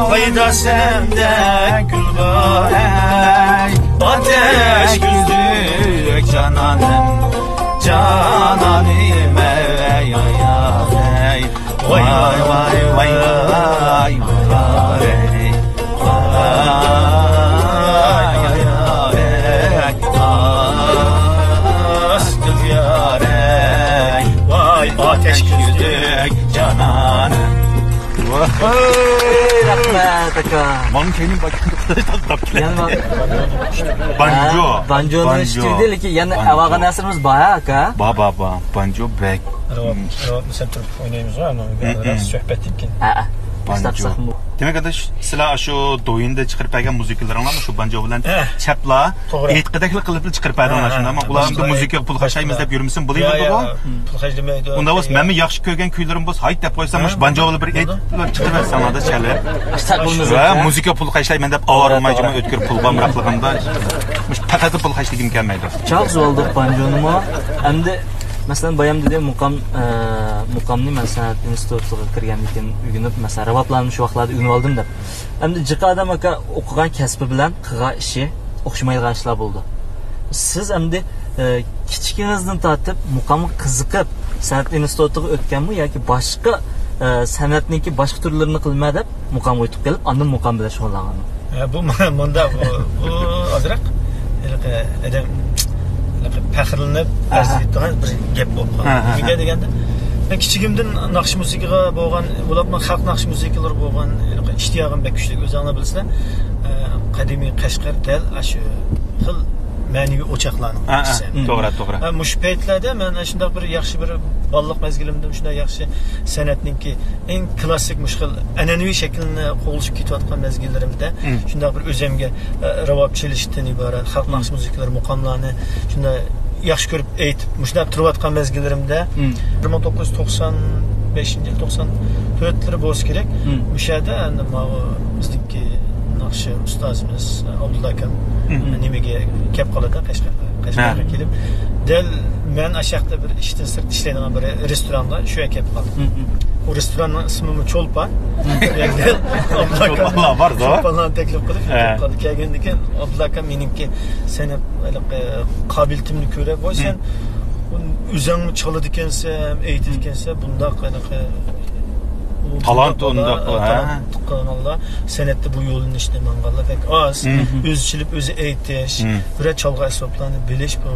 قايدا سەندە گۈل بار، ئەي، ئاتەش كۆزلۈك جانانىم، جانانىم، ئەي، ئاي، ئاي. ۋاي، ۋاي، ۋاي، ۋاي، ۋاي، ۋاي، ۋاي، ۋاي، ۋاي، ئاستىل يارەي، ۋاي، ئاتەش كۆزلۈك جانانىم. ۋاي، رەھمەت، ئاكا. مانا كەينىم باك-، يەنە بار. بانجو. ھە، بانجونى بانجو. ئىشلىتىۋىدى، لېكىن يەنە بانجو. ئاۋاغان نەرسىمىز بار، ھە، ئاكا؟ بار، بار، بار. بانجو بەك. رەۋاب، رەۋابنى سەن تۇرۇپ ئوينايمىز، ئانا، بىر سۆھبەتتىن كېيىن. ھە، ھە. بانجو. دېمەك، ئاداش، سىلەر ئاشۇ دويىندا چىقىرىپ بەرگەن مۇزىكىلىرىڭلارمۇ شۇ بانجو بىلەن چەپلا توغرا. ئېيتقۇدەكلا قىلىپلا چىقىرىپ بەردىڭلار، ھە، شۇنداقمۇ؟ ھە. ئۇلار ئەمدى مۇزىكىغا پۇل خەجلەيمىز دەپ يۈرمىسۇن، بولۇۋېرىدىغۇ. پۇل خەجلىمەيدۇ. ئۇنداق بولسا، مەنمۇ ياخشى كۆرگەن كۈيلىرىم بولسا، ھايت دەپ قويسام، مۇشۇ بانجو بىلەن بىر ئېيتىپ چىقىرىۋەتسەڭلار-دە، چېلىپ. ۋە مۇزىكىغا پۇل خەجلەيمەن دەپ ئاۋارە بولماي جۇمۇ ئۆتكۈر پۇل بامراقلىقىمدا مۇشۇ پەقەت پۇل خەجلىگۈم كەلمەيدۇ. چاغ سوئالدۇق بانجونىمۇ. ئەمدى، مەسىلەن، بايام دېدى، مۇقام، ئە، مۇقامنى مەن سەنئەت ئىنستىتۇتىغا كىرگەندىن كېيىن ئۆگىنىپ، مەسىلەن، راۋابلارنى شۇ ۋاقىتلاردا ئۆگىنىۋالدىم دەپ. ئەمدى جىق ئادەم ئاكا ئوقۇغان كەسپى بىلەن قىلغان ئىشى ئوخشىمايدىغان ئىشلار بولىدۇ. سىز ئەمدى، ئە، كىچىكىڭىزدىن تارتىپ مۇقامغا قىزىقىپ، سەنئەت ئىنستىتۇتىغا ئۆتكەنمۇ ياكى باشقا، ئە، سەنئەتنىڭكى باشقا تۈرلىرىنى قىلىمەن دەپ مۇقامغا ئۆتۈپ كېلىپ، ئاندىن مۇقام بىلەن شۇغۇللانغانمۇ؟ ھە، بۇ مۇنداق، بۇ، بۇ ئازراق ھېلىقى ئادەم ھېلىقى پەخىرلىنىپ ئەرز ئېيتىدىغان بىر گەپ بولۇپ قالدى. نېمىگە دېگەندە، مەن كىچىكىمدىن ناخشا مۇزىكىغا بولغان، بولۇپمۇ خەلق ناخشا مۇزىكىلىرىغا بولغان ھېلىقى ئىشتىياقىم بەك كۈچلۈك، ئۆزۈڭلار بىلىسىلەر. ئە، قەدىمىي قەشقەر دەل ئاشۇ خىل مەنىۋى ئوچاقلارنىڭ ئىچىسى. توغرا، توغرا. ئە، مۇشۇ پەيتلەردە مەن شۇنداق بىر ياخشى بىر بالىلىق مەزگىلىمدە شۇنداق ياخشى سەنئەتنىڭكى ئەڭ كلاسسىك، مۇشۇ خىل ئەنئەنىۋى شەكلىنى قوغلىشىپ كېتىۋاتقان مەزگىللىرىمدە شۇنداق بىر ئۆزۈمگە، ئە، راۋاب چېلىشتىن ئىبارەت، خەلق ناخشا مۇزىكىلىرى، مۇقاملارنى شۇنداق ياخشى كۆرۈپ ئېيتىپ، مۇشۇنداق تۇرۇۋاتقان مەزگىللىرىمدە، بىر مىڭ توققۇز يۈز توقسان بەشىنچى يىل، توقسان تۆتلىرى بولسا كېرەك، مۇشۇ يەردە ئەمدى ماۋۇ بىزنىڭكى ناخشا ئۇستازىمىز ئابدۇللا ئاكام نېمىگە كەپ قالىدۇ، قەشقەرگە، قەشقەرگە كېلىپ، دەل مەن ئاشۇ ياقتا بىر ئىشتىن سىرت ئىشلەيدىغان بىر رېستورانغا شۇ يەرگە كەپ قالدىم. ئۇ رېستوراننىڭ ئىسمىمۇ چولپان. ئابدۇللا ئاكام چولپانلار بار-دە. چولپانلارنى تەكلىپ قىلىپ، كەپ قالدى. كەلگەندىن كېيىن ئابدۇللا ئاكام مېنىڭكى سەنئەت، ھېلىقى، قابىلىيىتىمنى كۆرۈپ، ۋاي، سەن ئۆزۈڭمۇ چالىدىكەنسەن، ئېيتىدىكەنسەن، بۇنداق ھېلىقى تالانت ئۇنداق، ھە، تالانت قىلغانلار سەنئەتتە بۇ يۆنىلىشتە ماڭغانلار بەك ئاز. ئۆزى چېلىپ، ئۆزى ئېيتىش، بىرەر چالغان ئەسۋابلارنى بىلىش، بۇ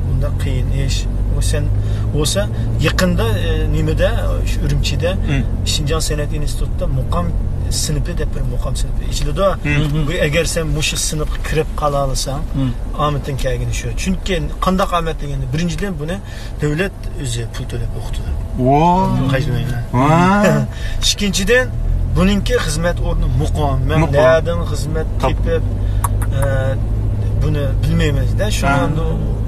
بۇنداق قىيىن ئىش. سەن بولسا يېقىندا، ئە، نېمىدە، شۇ ئۈرۈمچىدە، مم. شىنجاڭ سەنئەت ئىنستىتۇتىدا مۇقام سىنىپى دەپ بىر مۇقام سىنىپى ئېچىلىدۇ. مم. بۇ ئەگەر سەن مۇشۇ سىنىپقا كىرىپ قالالىساڭ، مم. ئامىتىڭ كەلگىنى شۇ. چۈنكى قانداق ئامەت دېگەندە، بىرىنچىدىن، بۇنى دۆلەت ئۆزى پۇل تۆلەپ ئوقۇتىدۇ. ۋاي. قايسى بىلەيمەن؟ ۋاي. ئىككىنچىدىن، بۇنىڭكى خىزمەت ئورنى مۇقىم. مەن مۇقىم. نەدىن خىزمەت تاپ- تېپىپ، ئە، بۇنى بىلمەيمىز-دە. شۇڭا ھە. ئەمدى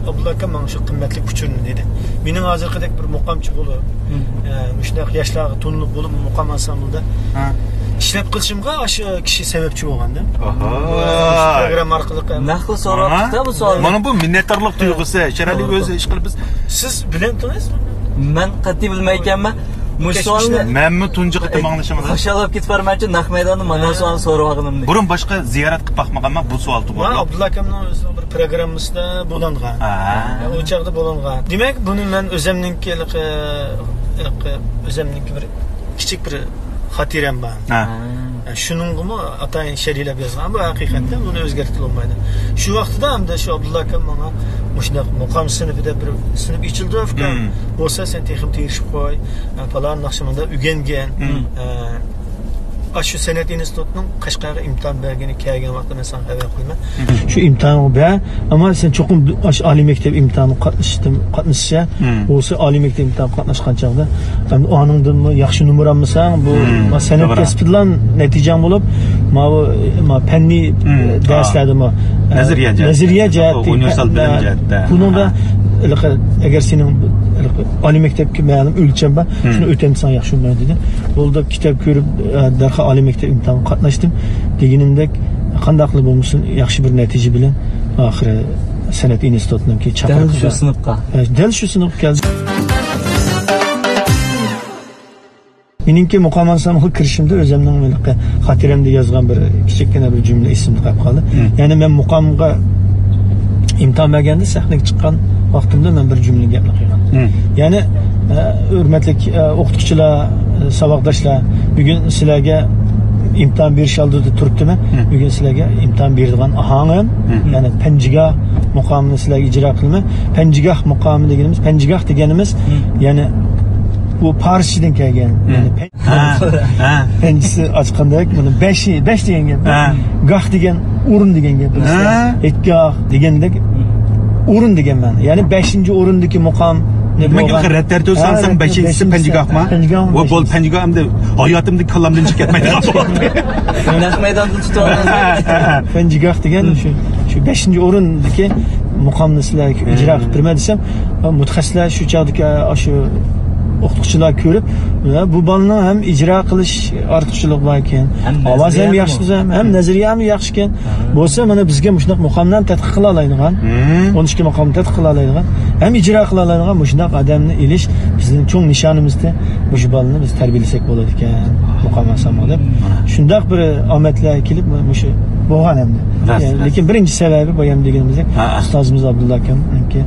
ئابدۇللا ئاكام ماڭا شۇ قىممەتلىك ئۇچۇرنى دېدى. مېنىڭ ھازىرقىدەك بىر مۇقامچى بولۇپ، مم. ئە، مۇشۇنداق ياشلارغا تونۇلۇپ بولۇپ، مۇقام ئانسامبىلدا ھە. ئىشلەپ قېلىشىمغا ئاشۇ كىشى سەۋەبچى بولغاندا. ئاھا. شۇ پروگرامما ئارقىلىق ھەم نەقىل سوراپتۇ-دە بۇ سوئالنى. مانا بۇ مىننەتدارلىق تۇيغۇسى. شېرئەلى توغرا، ئۆزى توغرا. ئىش قىلىپ بىز. سىز بىلەمتىڭىز؟ مەن قەتئىي بىلمەيكەنمەن. مۇشۇ سوئالنى مەنمۇ تۇنجى قېتىم ئاڭلىشىم. خۇشاللاپ كېتىپ بارماقچى، نەق مەيداندا مانا سوئالنى سورىغىنىمنى. بۇرۇن باشقا زىيارەت قىلىپ باقمىغانمەن بۇ سوئال توغرىلىق. مەن ئابدۇللا ئاكامنىڭ ئۆزىنىڭ بىر پروگراممىسىدا بولۇنغان. ھە. ئۇ چاغدا بولۇنغان. دېمەك، بۇنى مەن ئۆزەمنىڭكى، ھېلىقى، ھېلىقى ئۆزەمنىڭكى بىر كىچىك بىر خاتىرەم بار. ھە. ھە. شۇنىڭغىمۇ ئاتايىن شەرھلەپ يازغان، بۇ ھەقىقەتەن بۇنى ئۆزگەرتىپ بولمايدۇ. شۇ ۋاقتىدا ئەمدى شۇ ئابدۇللا ئاكام ماڭا مۇشۇنداق مۇقام سىنىپى دەپ بىر سىنىپ ئېچىلدى، ئۇكام. مم. بولسا سەن تېخىمۇ تىرىشىپ قوي. پالان ناخشىمەندە ئۆگەنگەن. مم. ئە، ئاشۇ سەنئەت ئىنستىتۇتىنىڭ قەشقەرگە ئىمتىھان بەرگىنى كەلگەن ۋاقتىدا مەن ساڭا خەۋەر قويىمەن. مم. شۇ ئىمتىھانغا بەر، ئەمما سەن چوقۇم ئاشۇ ئالىي مەكتەپ ئىمتىھانىغا قاتنىشىشتىن، قاتنىشىشە، مم. بولسا ئالىي مەكتەپ ئىمتىھانىغا قاتناشقان چاغدا، ئەمدى ئانىڭدىنمۇ ياخشى نومۇر ئالمىساڭ، بۇ، مم، ما سەنئەت توغرا. كەسپىدىلا نەتىجەڭ بولۇپ، ماۋۇ، ما پەننىي، مم، ئە، دەرسلەردىمۇ، ئە، نەزەرىيە جەھەتتە، نەزەرىيە جەھەتتە، ئۇنىۋېرسال بىلىم جەھەتتە. بۇنىڭدا، ھەقىقەت، ئەگەر سېنىڭ، ھەقىقەت، ئالىي مەكتەپكە مەلۇم ئۆلچەم بار، مم. شۇنى ئۆتەمسەڭ ياخشى بولمايدۇ دېدى. بولدى، كىتاب كۆرۈپ، ئە، دەرھال ئالىي مەكتەپ ئىمتىھانىغا قاتناشتىم. دېگىنىمدەك، قانداقلا بولمىسۇن، ياخشى بىر نەتىجە بىلەن ئاخىرى سەنئەت ئىنستىتۇتىنىڭكى چاقىرىقىغا. دەل شۇ سىنىپقا. ئە، دەل شۇ سىنىپقا كەلدىم. مېنىڭكى مۇقام ئانسامبىلغا كىرىشىمدە ئۆزۈمنىڭ ھېلىقى خاتىرەمدە يازغان بىر كىچىككىنە بىر جۈملە ئېسىمدە قېلىپ قالدى. مم. يەنى مەن مۇقامغا ئىمتىھان بەرگەندە سەھنىگە چىققان ۋاقتىمدا مەن بىر جۈملە گەپنى قىلغان. مم. يەنى، ئە، ھۆرمەتلىك، ئە، ئوقۇتقۇچىلار، ئە، ساۋاقداشلار، بۈگۈن سىلەرگە ئىمتىھان بېرىش ئالدىدا تۇرۇپتىمەن. مم. بۈگۈن سىلەرگە ئىمتىھان بېرىدىغان ئاھاڭىم، مم. يەنى پەنجىگاھ مۇقامىنى سىلەرگە ئىجرا قىلىمەن. پەنجىگاھ مۇقامى دېگىنىمىز، پەنجىگاھ دېگىنىمىز، مم. يەنى بۇ پارسچىدىن كەلگەن. مم. يەنى پەن-، ھە، ھە. پەنجىسى ئاچقاندەك، بۇنى بەشى، بەش دېگەن گەپ. ھە. گاھ دېگەن ئورۇن دېگەن گەپ. ھە. ھېيتگاھ دېگەندەك ئورۇن دېگەن مەنە. يەنى بەشىنچى ئورۇندىكى مۇقام. نېمە بولغان؟ رەت تەرتىپ ھە، سالسام، رەت-، بەشىنچىسى بەشىنچىسى پەنجىگاھما؟ پەنجىگاھمۇ بەشىنچىسى. بولدى، پەنجىگاھ ئەمدى ھاياتىمدا كاللامدىن چىقىپ كەتمەيدىغان بولدى. نەق مەيداندا تۇتۇۋالغان. پەنجىگاھ دېگەن شۇ، شۇ بەشىنچى ئورۇندىكى مۇقامنى سىلەرگە ئىجرا قىلىپ بېرىمەن دېسەم، مۇتەخەسسىسلەر شۇ چاغدىكى ئاشۇ ئوقۇتقۇچىلار كۆرۈپ، بۇ بالىنىڭ ھەم ئىجرا قىلىش ئارتۇقچىلىقى بار ئىكەن، ئاۋازى ھەم ياخشى، ھەم نەزەرىيە ھەم ياخشى ئىكەن. بولسا مانا بىزگە مۇشۇنداق مۇقاملارنى تەتقىق قىلالايدىغان، ئون ئىككى مۇقامنى تەتقىق قىلالايدىغان، ھەم ئىجرا قىلالايدىغان مۇشۇنداق ئادەمنى ئېلىش بىزنىڭ چوڭ نىشانىمىزدى. مۇشۇ بالىنى بىز تەربىيەلىسەك بولىدىكەن، مۇقام ئانسامبىل دەپ. شۇنداق بىر ئامەتلەر كېلىپ مۇشۇ بولغان ئەمدى. راست، يەنى، راست. لېكىن بىرىنچى سەۋەبى بايام دېگىنىمىزدەك، ھە، ھە. ئۇستازىمىز ئابدۇللا ئاكامنىڭكى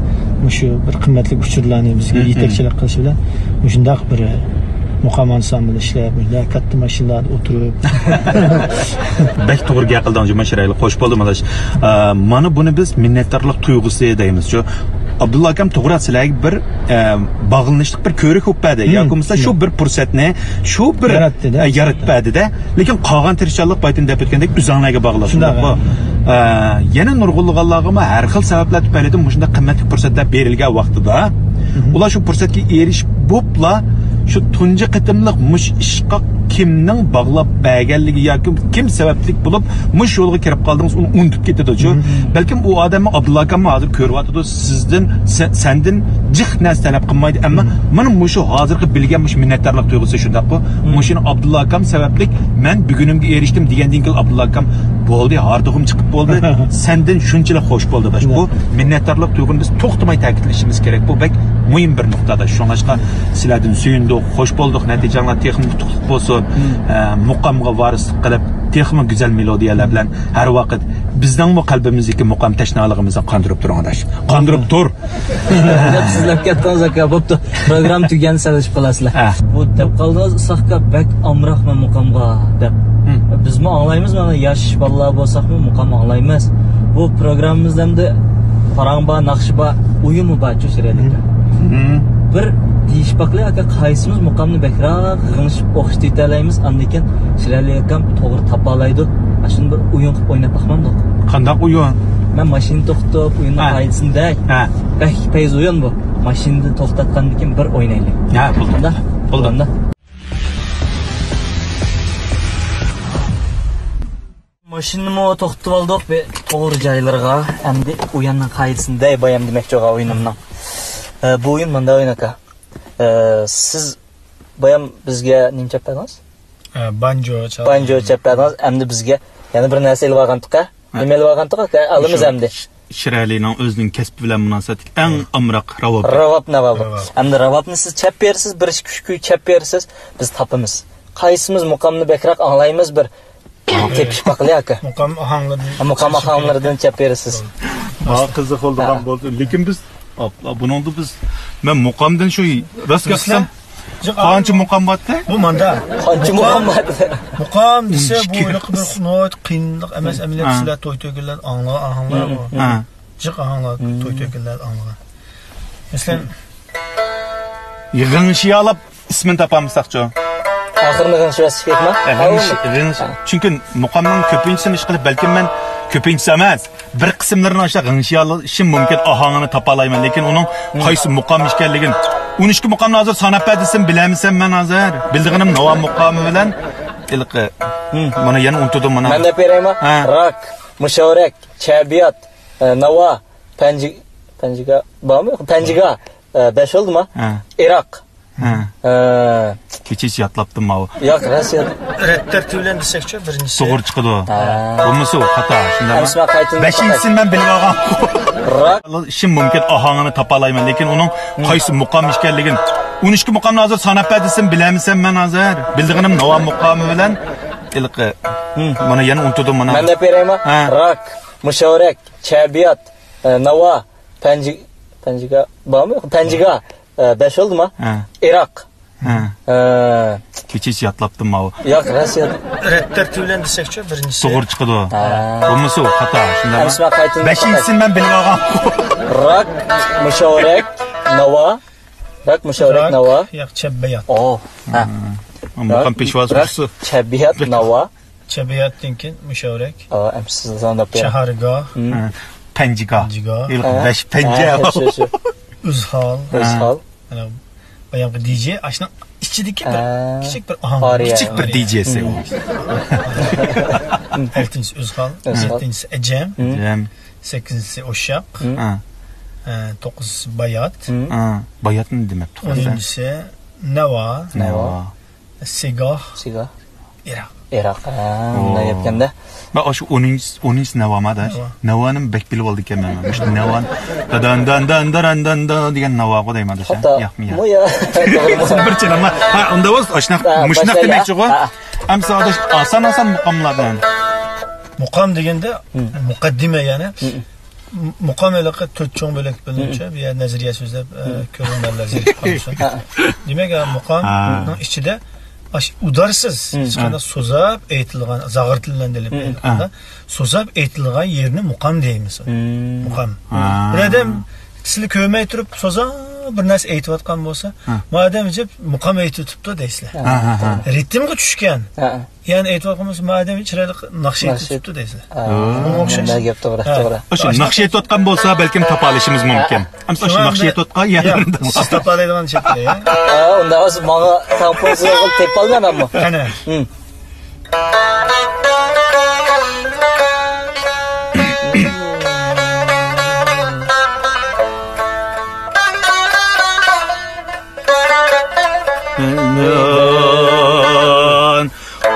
مۇشۇ بىر قىممەتلىك ئۇچۇرلارنى بىزگە يېتەكچىلىك قىلىشى بىلەن مۇشۇنداق بىر مۇقام ئانسامبىل ئىشلەپ، مۇشۇنداق كاتتا ماشىنىلاردا ئولتۇرۇپ. بەك توغرا گەپ قىلدىڭ جۇما، شېرەلى. خوش بولدۇم، ئاداش. ئە، مانا بۇنى بىز مىننەتدارلىق تۇيغۇسى دەيمىز شۇ. ئابدۇللا ئاكام توغرا سىلەرگە بىر، ئە، باغلىنىشلىق بىر كۆۋرۈك بولۇپ بەردى. ياكى بولمىسا شۇ بىر پۇرسەتنى، شۇ بىر، ياراتتى-دە. ئە، يارىتىپ بەردى-دە. لېكىن قالغان تىرىشچانلىق بايتىن دەپ ئۆتكەندەك ئۆزەڭلارگە باغلىق. شۇنداق، شۇنداقمۇ؟ ئە، يەنە نۇرغۇنلىغانلارغىمۇ ھەر خىل سەۋەبلەر تۈپەيلىدىن مۇشۇنداق قىممەتلىك پۇرسەتلەر بېرىلگەن ۋاقتىدا، ئۇلار شۇ پۇرسەتكە ئېرىشىپ بوپلا، شۇ تۇنجى قېتىملىق مۇشۇ ئىشقا كىمنىڭ باغلاپ بەرگەنلىكى ياكى كىم سەۋەبلىك بولۇپ مۇشۇ يولغا كىرىپ قالدىڭىز، ئۇنى ئۇنتۇپ كېتىدۇ شۇ. بەلكىم ئۇ ئادەممۇ، ئابدۇللا ئاكاممۇ ھازىر كۆرۈۋاتىدۇ، سىزدىن، سە-، سەندىن جىق نەرسە تەلەپ قىلمايدۇ، ئەمما مانا مۇشۇ ھازىرقى بىلگەن مۇشۇ مىننەتدارلىق تۇيغۇسى شۇنداققۇ؟ مۇشۇنى ئابدۇللا ئاكام سەۋەبلىك مەن بۈگۈنۈمگە ئېرىشتىم دېگەندىن كېيىن ئابدۇللا ئاكام بولدى، ھاردۇقۇم چىقىپ بولدى، سەندىن شۇنچىلىك خوش بولدى. باش، بۇ مىننەتدارلىق تۇيغۇنى بىز توختىماي تەكىتلىشىمىز كېرەك. بۇ بەك مۇھىم بىر نۇقتىدا. شۇڭلاشقا سىلەردىن سۆيۈندۇق، خوش بولدۇق، نەتىجەڭلار تېخىمۇ ئۇتۇقلۇق بولسۇن. ئە، مۇقامغا ۋارىسلىق قىلىپ، تېخىمۇ گۈزەل مېلودىيەلەر بىلەن ھەر ۋاقىت بىزنىڭمۇ قەلبىمىزدىكى مۇقام تەشنالىقىمىزنى قاندۇرۇپ تۇرۇڭ، ئاداش. قاندۇرۇپ تۇر. دەپ سىزلەپ كەتتىڭىز، ئاكا. بوپتۇ. پروگرامما تۈگىگەندە سەنلىشىپ قالارسىلەر. ھە. بۇ دەپ قالدىڭىز، ئىساق ئاكا، بەك ئامراقمەن مۇقامغا، دەپ. بىزمۇ ئاڭلايمىز، مانا ياش بالىلار بولساقمۇ مۇقام ئاڭلايمىز. بۇ پروگراممىمىزدا ئەمدى پاراڭ بار، ناخشا بار، ئويۇنمۇ بارچۇ، شېرەلى ئاكا. مم. بىر دېيىشىپ باقلى، ئاكا، قايسىمىز مۇقامنى بەكرەك غىڭشىپ ئوخشىتىۋېتەلەيمىز، ئاندىن كېيىن شىرئەلى ئاكام توغرا تاپالايدۇ. ئاشۇنى بىر ئويۇن قىلىپ ئويناپ باقمامدۇق؟ قانداق ئويۇن؟ مەن ماشىنا توختىتىپ، ئويۇننىڭ ھە. قائىدىسىنى دەي. ھە. بەك پەيز ئويۇن بۇ. ماشىنىنى توختاتقاندىن كېيىن بىر ئوينايلى. ھە، بولدى. قانداق؟ بولدى. بولدى. ماشىنىنىمۇ توختىتىپ ئالدۇق بىر توغرا جايلىرىغا. ئەمدى ئويۇننىڭ قائىدىسىنى دەي بايام دېمەكچى بولغان ئويۇنۇمنىڭ. ئە، بۇ ئويۇن مۇنداق ئويۇن، ئاكا. ئە، سىز بايام بىزگە نېمە چەپ بەردىڭىز؟ ئە، بانجو چال-، بانجو چەپ بەردىڭىز. ئەمدى بىزگە يەنە بىر نەرسە ئېلىپ ئالغانتۇق، ھە؟ ھە. نېمە ئېلىپ ئالغانتۇق، ئاكا؟ ئالىمىز شۇ ئەمدى. ش-، شىرئەلىنىڭ ئۆزىنىڭ كەسپى بىلەن مۇناسىۋەتلىك ئەڭ ئامراق راۋاب. راۋاب ناۋابى. راۋاب. ئەمدى راۋابنى سىز چەپ بېرىسىز، بىر ئىككى ئۈچ كۈي چەپ بېرىسىز، بىز تاپىمىز. قايسىمىز مۇقامنى بەكرەك ئاڭلايمىز، بىر تېپىشىپ باقىلى، ئاكا. مۇقام ئاھاڭلىرىدىن ھە، مۇقام ئاھاڭلىرىدىن چەپ بېرىسىز. ماڭا قىزىق بولىدىغان ھە. بولدى. لېكىن بىز، ئاپلا، بۇنىڭدا بىز، مەن مۇقامدىن شۇ راست گەپ قىلسام، جىق قانچە مۇقام بارتى؟ بۇ ماندا. قانچە مۇقام، مۇقام بارتى؟ مۇقام دېسە، بۇ ئىككى. ھېلىقى بىر ناھايىتى قىيىنلىق ئەمەس، ھە. ئەمەلىيەتتە ھە. سىلەر توي تۆگىلەردە ئاڭلىغان ئاھاڭلار ھە. بۇ. ھە. جىق ئاھاڭلار ھە. توي تۆگىلەردە ئاڭلىغان. مەسىلەن، يىغىڭ شىيالاپ ئىسمىنى تاپالمىساقچۇ؟ ئاخىرىنى غىڭشىۋەتسەك كېرەكما؟ ئە، غىڭشى-، غىڭشى-، چۈنكى مۇقامنىڭ كۆپىنچىسىنى ئىشقىلىپ، بەلكىم مەن كۆپىنچىسى ئەمەس، بىر قىسىملىرىنى ئاشۇنداق غىڭشىيالىشىم مۇمكىن، ئاھاڭىنى تاپالايمەن، لېكىن ئۇنىڭ مم. قايسى مۇقام ئىكەنلىكىنى. ئون ئىككى مۇقامنى ھازىر ساناپ بەر دېسەم، بىلەلمىسەم مەن ھازىر. بىلىدىغىنىم ناۋا مۇقامى بىلەن ھېلىقى. مم. مانا يەنە ئۇنتۇدۇم مانا. مەن دەپ بېرەيما؟ ھە. راك، مۇشاۋرەك، چەبىيات، ئە، ناۋا، پەنجى-، پەنجىگا بارمۇ؟ پەنجىگا، ئە، بەش بولدىما؟ ھە. ئىراق. ھە. ھە. كېچىچە ياتلاپتىم ماۋۇ. ياق، راست يات-. رەت تەرتىپى بىلەن دېسەكچۇ، بىرىنچىسى. توغرا چىقىدۇ. ھە. بولمىسا ئۇ خاتا. شۇنداقمۇ؟ ئەمسە مەن قايتىدىن بەشىنچىسىنى مەن بىلىپ ئالغان. راك. ئىشىم مۇمكىن، ئاھاڭىنى تاپالايمەن، لېكىن ئۇنىڭ مم. قايسى مۇقام ئىكەنلىكىنى. ئون ئىككى مۇقامنى ھازىر ساناپ بەر دېسەم، بىلەلمىسەم مەن ھازىر. بىلىدىغىنىم ناۋا مۇقامى بىلەن ھېلىقى. مم. مانا يەنە ئۇنتۇدۇم مانا. مەن دەپ بېرەيما؟ ھە. راك، مۇشاۋرەك، چەبىيات، ئە، ناۋا، پەنجى-، پەنجىگا بارمۇ؟ پەنجىگا، ئە، بەش بولدىما؟ ھە. ئىراق. ھە. ھە. كېچىچە ياتلاپتىم ماۋۇ. ياق، راست يات-. رەت تەرتىپى بىلەن دېسەكچۇ، بىرىنچىسى. توغرا چىقىدۇ. ھە. بولمىسا ئۇ خاتا. شۇنداقمۇ؟ ئەمسە مەن قايتىدىن بەشىنچىسىنى مەن بىلىپ ئالغان. راك، مۇشاۋرەك، ناۋا. راك، مۇشاۋرەك، راك، ناۋا. ياق، چەببەيات. ئو، ھە. ھە. مۇقام پېشۋاسى راك، شۇسى. چەببەيات، ناۋا. چەببەياتتىن كېيىن مۇشاۋرەك. ئا، ئەمسە سىز ساناپ بېرىڭ. چاھارگاھ. ھە. پەنجىگاھ. پەنجىگاھ. ھېلىقى ھە. بەش پەنجە. ھە، شۇ، شۇ. ئۆزھال. ئۆزھال. مانا بايامقى دىجېي ئاشۇنىڭ ئىچىدىكى بىر ھە. كىچىك بىر ئاھاڭ. ئارىيە. كىچىك بىر دىجېيسى ئۇ. ئالتىنچىسى ئۆزھال، ئۆزھال. يەتتىنچىسى ئەجەم، ئەجەم. سەككىزىنچىسى ئۇششاق، ھە. ئە، توققۇزىنچىسى بايات، ھە. بايات نېمە دېمەپتۇ؟ ئونىنچىسى ناۋا. ناۋا. سىگاھ. سىگاھ. ئىراق. ئىراق. ھە، ئۇنداق گەپكەندە. مەن ئاشۇ ئونىنچى، ئونىنچىسى ناۋامۇ ئاداش؟ ناۋا. ناۋانى بەك بىلىپ ئالىدىكەنمەن مەن. مۇشۇ ناۋانى دادان دان دان داران دان دا دېگەن ناۋاغۇ دەيمەن ئاداش. ھەتتا ياقمۇ ياق؟ مۇ يا. بىر چىنما. ھە، ئۇنداق بولسا ئاشۇنداق ھە، مۇشۇنداق باشلايلى. دېمەكچىغۇ. ھە. ئەمسە ئاداش ئاسان-ئاسان مۇقاملاردىن. مۇقام دېگەندە ھە. مۇقەددىمە يەنى. ھە. مۇقام ھېلىقى تۆت چوڭ بۆلەك بۆلۈنگەنچە، بۇ يەر نەزەرىيە سۆزلەپ، ئە، كۆرۈرمەنلەر زېرىكىپ قالمىسۇن. دېمەك، ئە، مۇقامنىڭ ئىچىدە ئاش-، ئۇدارسىز، ھېچقانداق سوزاپ ئېيتىلغان، زاغرا تىل بىلەن دېلىپ ئېيتقاندا، سوزاپ ئېيتىلغان يېرىنى مۇقام دەيمىز. مۇقام. بىر ئادەم سىلى كۆرمەي تۇرۇپ سوزاپ بىر نەرسە ئېيتىۋاتقان بولسا، ما ئادەم ئەجەب مۇقام ئېيتىۋېتىپتۇ دەيسىلەر. رىتىمغا چۈشكەن. يەنى ئېيتىۋاتقان بولسا، ما ئادەم چىرايلىق ناخشا ئايتىپ چىقىپتۇ دەيسىلەر. ئۇنىڭغا ئوخشاش. مۇنداق گەپ توغرا، ھە. توغرا. ئاشۇ ناخشا ئېيتىۋاتقان بولسا، بەلكىم تاپالىشىمىز مۇمكىن. ئەمسە ئاشۇ ناخشا ئېيتىۋاتقان يەرلىرىدە. سىز تاپالايدىغان شەكىلدە، يا؟ ھە، ئۇنداق بولسا ماڭا كومپوزىتور قىلىپ تېپىپ ئالىمەن مەنمۇ. قېنى.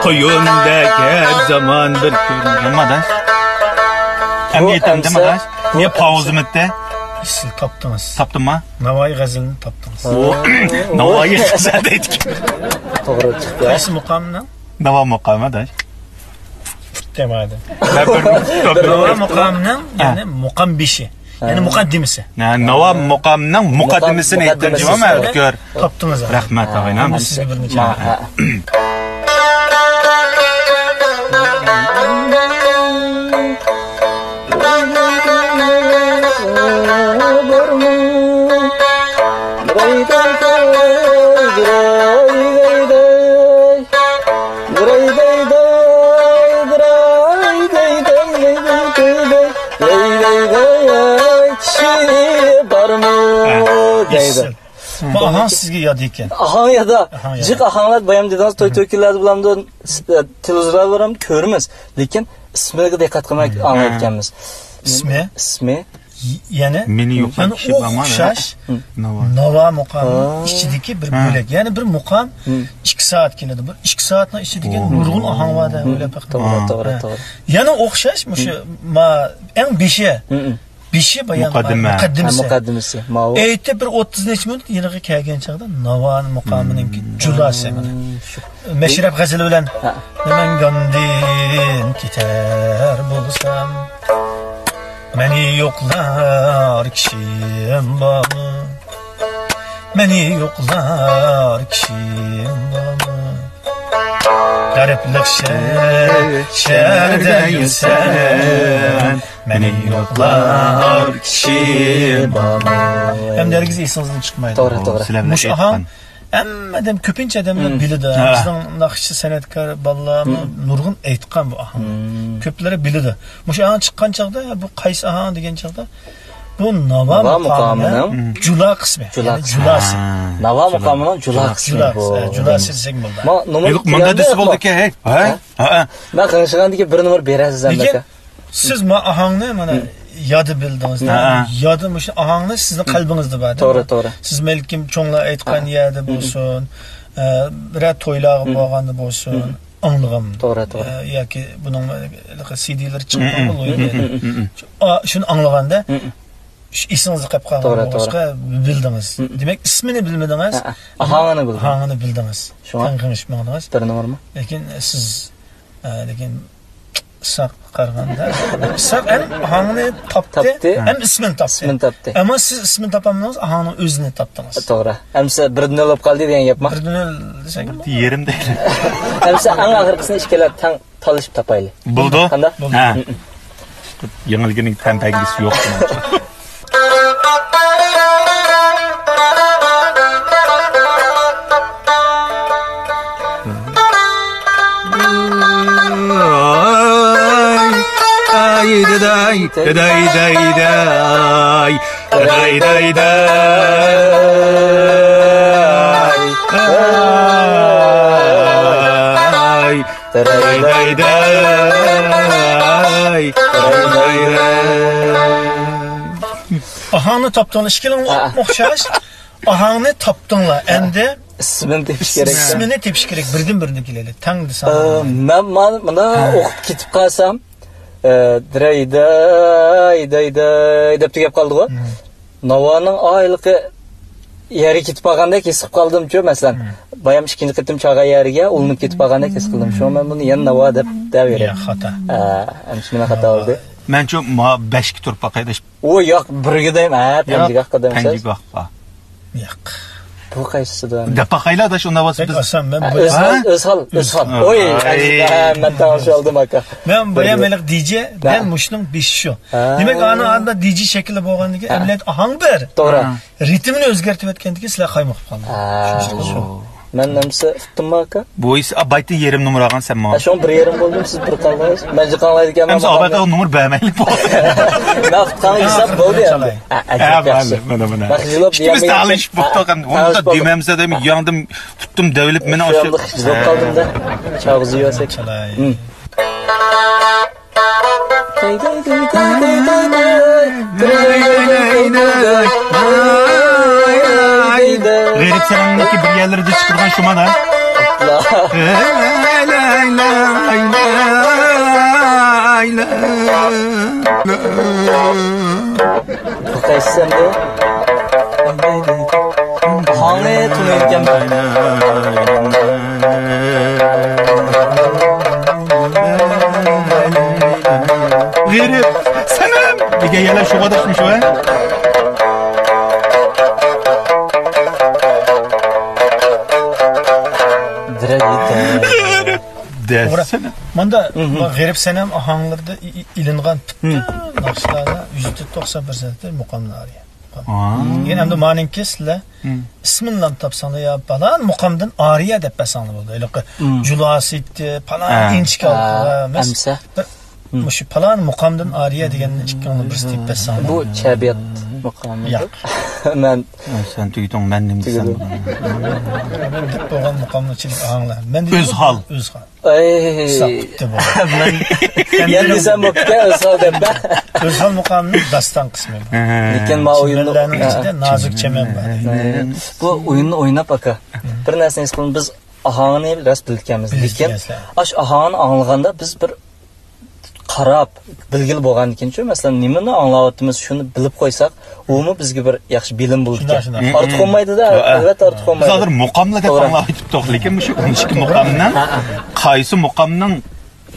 قۇيۇندەك ھەر زامان بىر كۆرۈنگەن. نېمە ئاداش؟ ئەمدى يېتەمدىم ئاداش؟ نېمە پاۋزىمىتتە؟ سىز تاپتىڭىز. تاپتىمما؟ ناۋايى غەزىلىنى تاپتىڭىز. ناۋايى غەزەل دەيدىكەن. توغرا چىقتى. قايسى مۇقامنىڭ؟ ناۋا مۇقامى ئاداش. دېمەيدۇ. ناۋا مۇقامنىڭ، يەنى مۇقام بېشى. يەنى مۇقەددىمىسى. ھە، ناۋا مۇقامنىڭ مۇقەددىمىسىنى ئېيتتىم جۇمۇ مەن ئۆتكۈر. تاپتىڭىز. رەھمەت ئاغىنەم. ئەمدى سىزگە بىرنى چالىمەن. بۇ ئاھاڭ سىزگە ياد ئىكەن. ئاھاڭ يادا. جىق ئاھاڭلار بايام دېدىڭىز، توي تۆكۈنلەردە بولامدۇ، تېلېۋىزورلاردا بولامدۇ كۆرىمىز. لېكىن ئىسمىگە دىققەت قىلماي ئاڭلايدىكەنمىز. ئىسمى؟ ئىسمى؟ يەنە مېنى يوقلاپ كىشى بارمۇ؟ ئوخشاش ناۋا مۇقامى ئىچىدىكى بىر بۆلەك. يەنى بىر مۇقام ئىككى سائەت كېلىدۇ. بىر ئىككى سائەتنىڭ ئىچىدىكى نۇرغۇن ئاھاڭ بار دەپ ئويلاپ بېقىڭ. توغرا، توغرا، توغرا. يەنە ئوخشاش مۇشۇ ما-، ئەڭ بېشى. بېشى بايان مۇقەددىمە. مۇقەددىمىسى. مۇقەددىمىسى. ماۋۇ. ئېيتىپ بىر ئوتتۇز نەچچە مىنۇت يېنىغا كەلگەن چاغدا ناۋا مۇقامىنىڭكى جۇداسى مانا. مەشرەپ غەزىلى بىلەن. مەن گاندىن كېتەر بولسام، مېنى يوقلار كىشىم بارمۇ؟ مېنى يوقلار كىشىم بارمۇ؟ غەرىبلىق شەھەر، شەھەردە يۈرسەم، مېنى يوقلار كىشىم بارمۇ؟ ئەمدى ھەرگىز ئېسىڭىزدىن چىقمايدۇ. توغرا، توغرا. مۇشۇ ئاھاڭ ھەممە ئادەم، كۆپىنچە ئادەملەر بىلىدۇ. بىزنىڭ ناخشىچى سەنئەتكار بالىلارمۇ نۇرغۇن ئېيتقان بۇ ئاھاڭنى. كۆپلىرى بىلىدۇ. مۇشۇ ئاھاڭ چىققان چاغدا بۇ قايسى ئاھاڭ دېگەن چاغدا بۇ ناۋا مۇقامىنىڭ جۇلا قىسمى. جۇلا قىسمى. جۇلاسى. ناۋا مۇقامىنىڭ جۇلا قىسمى بۇ. جۇلاسى دېسەك بولىدۇ. مۇندا دېسە بولىدىكەن، ھەي. ھە؟ مەن غىڭشىغاندىكىن بىر نومۇر بېرەرسىز ئەمەسە. سىز ما ئاھاڭنى مانا يادا بىلدىڭىز. يادا مۇشۇ ئاھاڭنى سىزنىڭ قەلبىڭىزدە بار. توغرا، توغرا. سىز بەلكىم چوڭلار ئېيتقان يەردە بولسۇن، ئە، بىرەر تويلارغا بارغاندا بولسۇن، ئاڭلىغان. توغرا، توغرا. ئە، ياكى بۇنىڭ سىدىلىرى چىققان. شۇنى ئاڭلىغاندا، شۇ ئېسىڭىزدە قېلىپ قالغان بولغاچقا بىلدىڭىز. دېمەك، ئىسمىنى بىلمىدىڭىز. ئاھاڭىنى بىلدىڭىز. ئاھاڭىنى بىلدىڭىز. شۇڭا تەڭ غىڭشىپ ماڭدىڭىز. بىر نومۇرمۇ؟ لېكىن سىز، ئە، لېكىن ئىسھاق قارىغاندا، ئىسھاق ھەم ئاھاڭنى تاپتى، تاپتى. ھەم ئىسمىنى تاپتى. ئىسمىنى تاپتى. ئەمما سىز ئىسمىنى تاپالمىدىڭىز، ئاھاڭنىڭ ئۆزىنى تاپتىڭىز. توغرا. ئەمسە بىر نۆل بولۇپ قالدى دېگەن گەپمۇ؟ بىر نۆل دېسەك. يېرىم دەيلى. ئەمسە ئەڭ ئاخىرقىسىنى ئىككىلەپ تەڭ تالىشىپ تاپايلى. بولدى. قانداق؟ ھە. يېڭىلگىنىڭ تەڭگىسى يوق. ئاي، ئاي، داداي، داداي، داي، داي. داي، داي، داي. داي، داي، داي. داي، داي، داي. ئاھاڭنى تاپتىڭلار، ئىككىلىڭلار ئوخشاش. ئاھاڭنى تاپتىڭلار، ئەمدى ئىسمىنى تېپىش كېرەك. ئىسمىنى تېپىش كېرەك، بىردىن بىرىنى كېلەيلى. تەڭ دېسەڭ. ئە، مەن مانا، مانا ئوقۇپ كېتىپ قالسام، ئە، دىرەي داي، داي داي دەپ تۈگەپ قالدىغۇ. ناۋانىڭ ئايلىقى يەرگە كېتىپ قالغاندەك ھېس قىلىپ قالدىمچۇ، مەسىلەن. بايام ئىككىنچى قېتىم چاغان يەرگە ئۇلىنىپ كېتىپ قالغاندەك ھېس قىلدىم. شۇڭا مەن بۇنى يەنە ناۋا دەپ دەۋېرەي. يا، خاتا. ئە، ئەمدى شۇنى خاتا بولدى. مەنچۇ ما بەشكە تۇرۇپ باقاي دەش. ئۇ ياق، بىرگە دەيمەن، ھە، پەنجىگە باققا دەيمەن. پەنجىگە باققا. ياق. بۇ قايسىسىدا؟ دەپ باقايلا ئاداش، ئۇنداق بولسا بەك بىز ئاسان، مەن ھە، بۇ ئۆزھال، ھە؟ ئۆزھال، ئۆزھال. ئوي، ئاي. ئەزىز، ھە، مەن تالىشىۋالدىم، ئاكا. مەن بايام ھېلىقى دىجې، ھە. دەل مۇشۇنىڭ بېشى شۇ. ھە. دېمەك، ئانا ئاندا دىجې شەكلى بولغاندىن كېيىن، ھە. ئەمەلىيەتتە ئاھاڭ بىر. توغرا. ھە. رىتىمنى ئۆزگەرتىۋەتكەندىن كېيىن سىلەر قايمۇقۇپ قالدىڭلار. ھە. شۇ. مەن ئەمسە ئۇتتۇممۇ، ئاكا؟ بۇ ئېسى ئابايتىن يېرىم نومۇر ئالغان سەن ماڭا. ھە، شۇڭا بىر يېرىم بولدۇم، سىز بىر قالدىڭىز. مەن جىق ئاڭلايدىكەنمەن. ئەمسە ئابايقا نومۇر بەرمەيلى بولدى. مەن ئۇتقانغا ھېساب بولدى ئەمدى. ھە، ھە، ئەجەب ياخشى. مانا، مانا. ئىككىمىز تالىشىپ بوپتۇق ئەمدى. ئۇندا دېمەمسە دەيمەن، ياڭدىم، تۇتتۇم، دەۋېلىپ مېنى. شۇ ياقتا خىجىل بولۇپ قالدىم-دە. چاغ ئۇزىيۋەرسەك. غېرىب سەنەمنىڭكى بىر يەرلىرىدە چىقىدىغان شۇمان ھە. بۇ قايسى سەندە؟ ھاڭنى تونۇيدىكەنمەن. غېرىب سەنەم دېگەن يەرلەر شۇ قەدەر شۇ، ھە؟ غېرىب دەسسىنە. ماندا غېرىب سەنەم ئاھاڭلىرىدا ئېلىنغان پۈتۈن ناخشىلاردا يۈزدە توقسان پىرسەنتى مۇقامدىن ئارىيە. يەنى ئەمدى مانىڭكى سىلەر ئىسمىنلام تاپساڭلار يا پالان مۇقامدىن ئارىيە دەپ بەرسەڭلار بولىدۇ. ھېلىقى جۇلاسى ئېيتتى، پالان ئىنچىكە ئالدى. ئەمسە مۇشۇ پالان مۇقامدىن ئارىيە دېگەننى ئىككىڭلار بىرسى تېپىپ بەرسەڭلار. بۇ چەبىيات مۇقامى. ياق. مەن. سەن تۈگىدىڭ، مەن نېمە دېسەم. تۈگىدىڭ. مەن دەپ بولغان مۇقامنى چېلىپ ئاڭلا. مەن دېدىم، ئۆزھال. ئۆزھال. ئەي. ساقىتتى بۇ. مەن يەنە دېسەم بوپتىكەن، ئۆزھال دەپ. ئۆزھال مۇقامنىڭ داستان قىسمى بار. لېكىن ما ئويۇننى، چىمەنلەرنىڭ ئىچىدە نازۇك چەمەن بار. بۇ ئويۇننى ئويناپ، ئاكا، بىر نەرسىنى ھېس قىلدىم. بىز ئاھاڭنى راست بىلىدىكەنمىز. لېكىن ئاش ئاھاڭنى ئاڭلىغاندا بىز بىر قاراپ، بىلگىلى بولغاندىكىنچۇ، مەسىلەن، نېمىنى ئاڭلاۋاتىمىز، شۇنى بىلىپ قويساق، ئۇمۇ بىزگە بىر ياخشى بىلىم بولىدىكەن. شۇنداق، شۇنداق. ئارتۇق بولمايدۇ-دە، ھە، ھە. ئەلۋەتتە ئارتۇق بولمايدۇ. بىز ھازىر مۇقاملا دەپ ئاڭلاۋېتىپتۇق، لېكىن مۇشۇ ئون ئىككى مۇقامنىڭ ھە، ھە. قايسى مۇقامنىڭ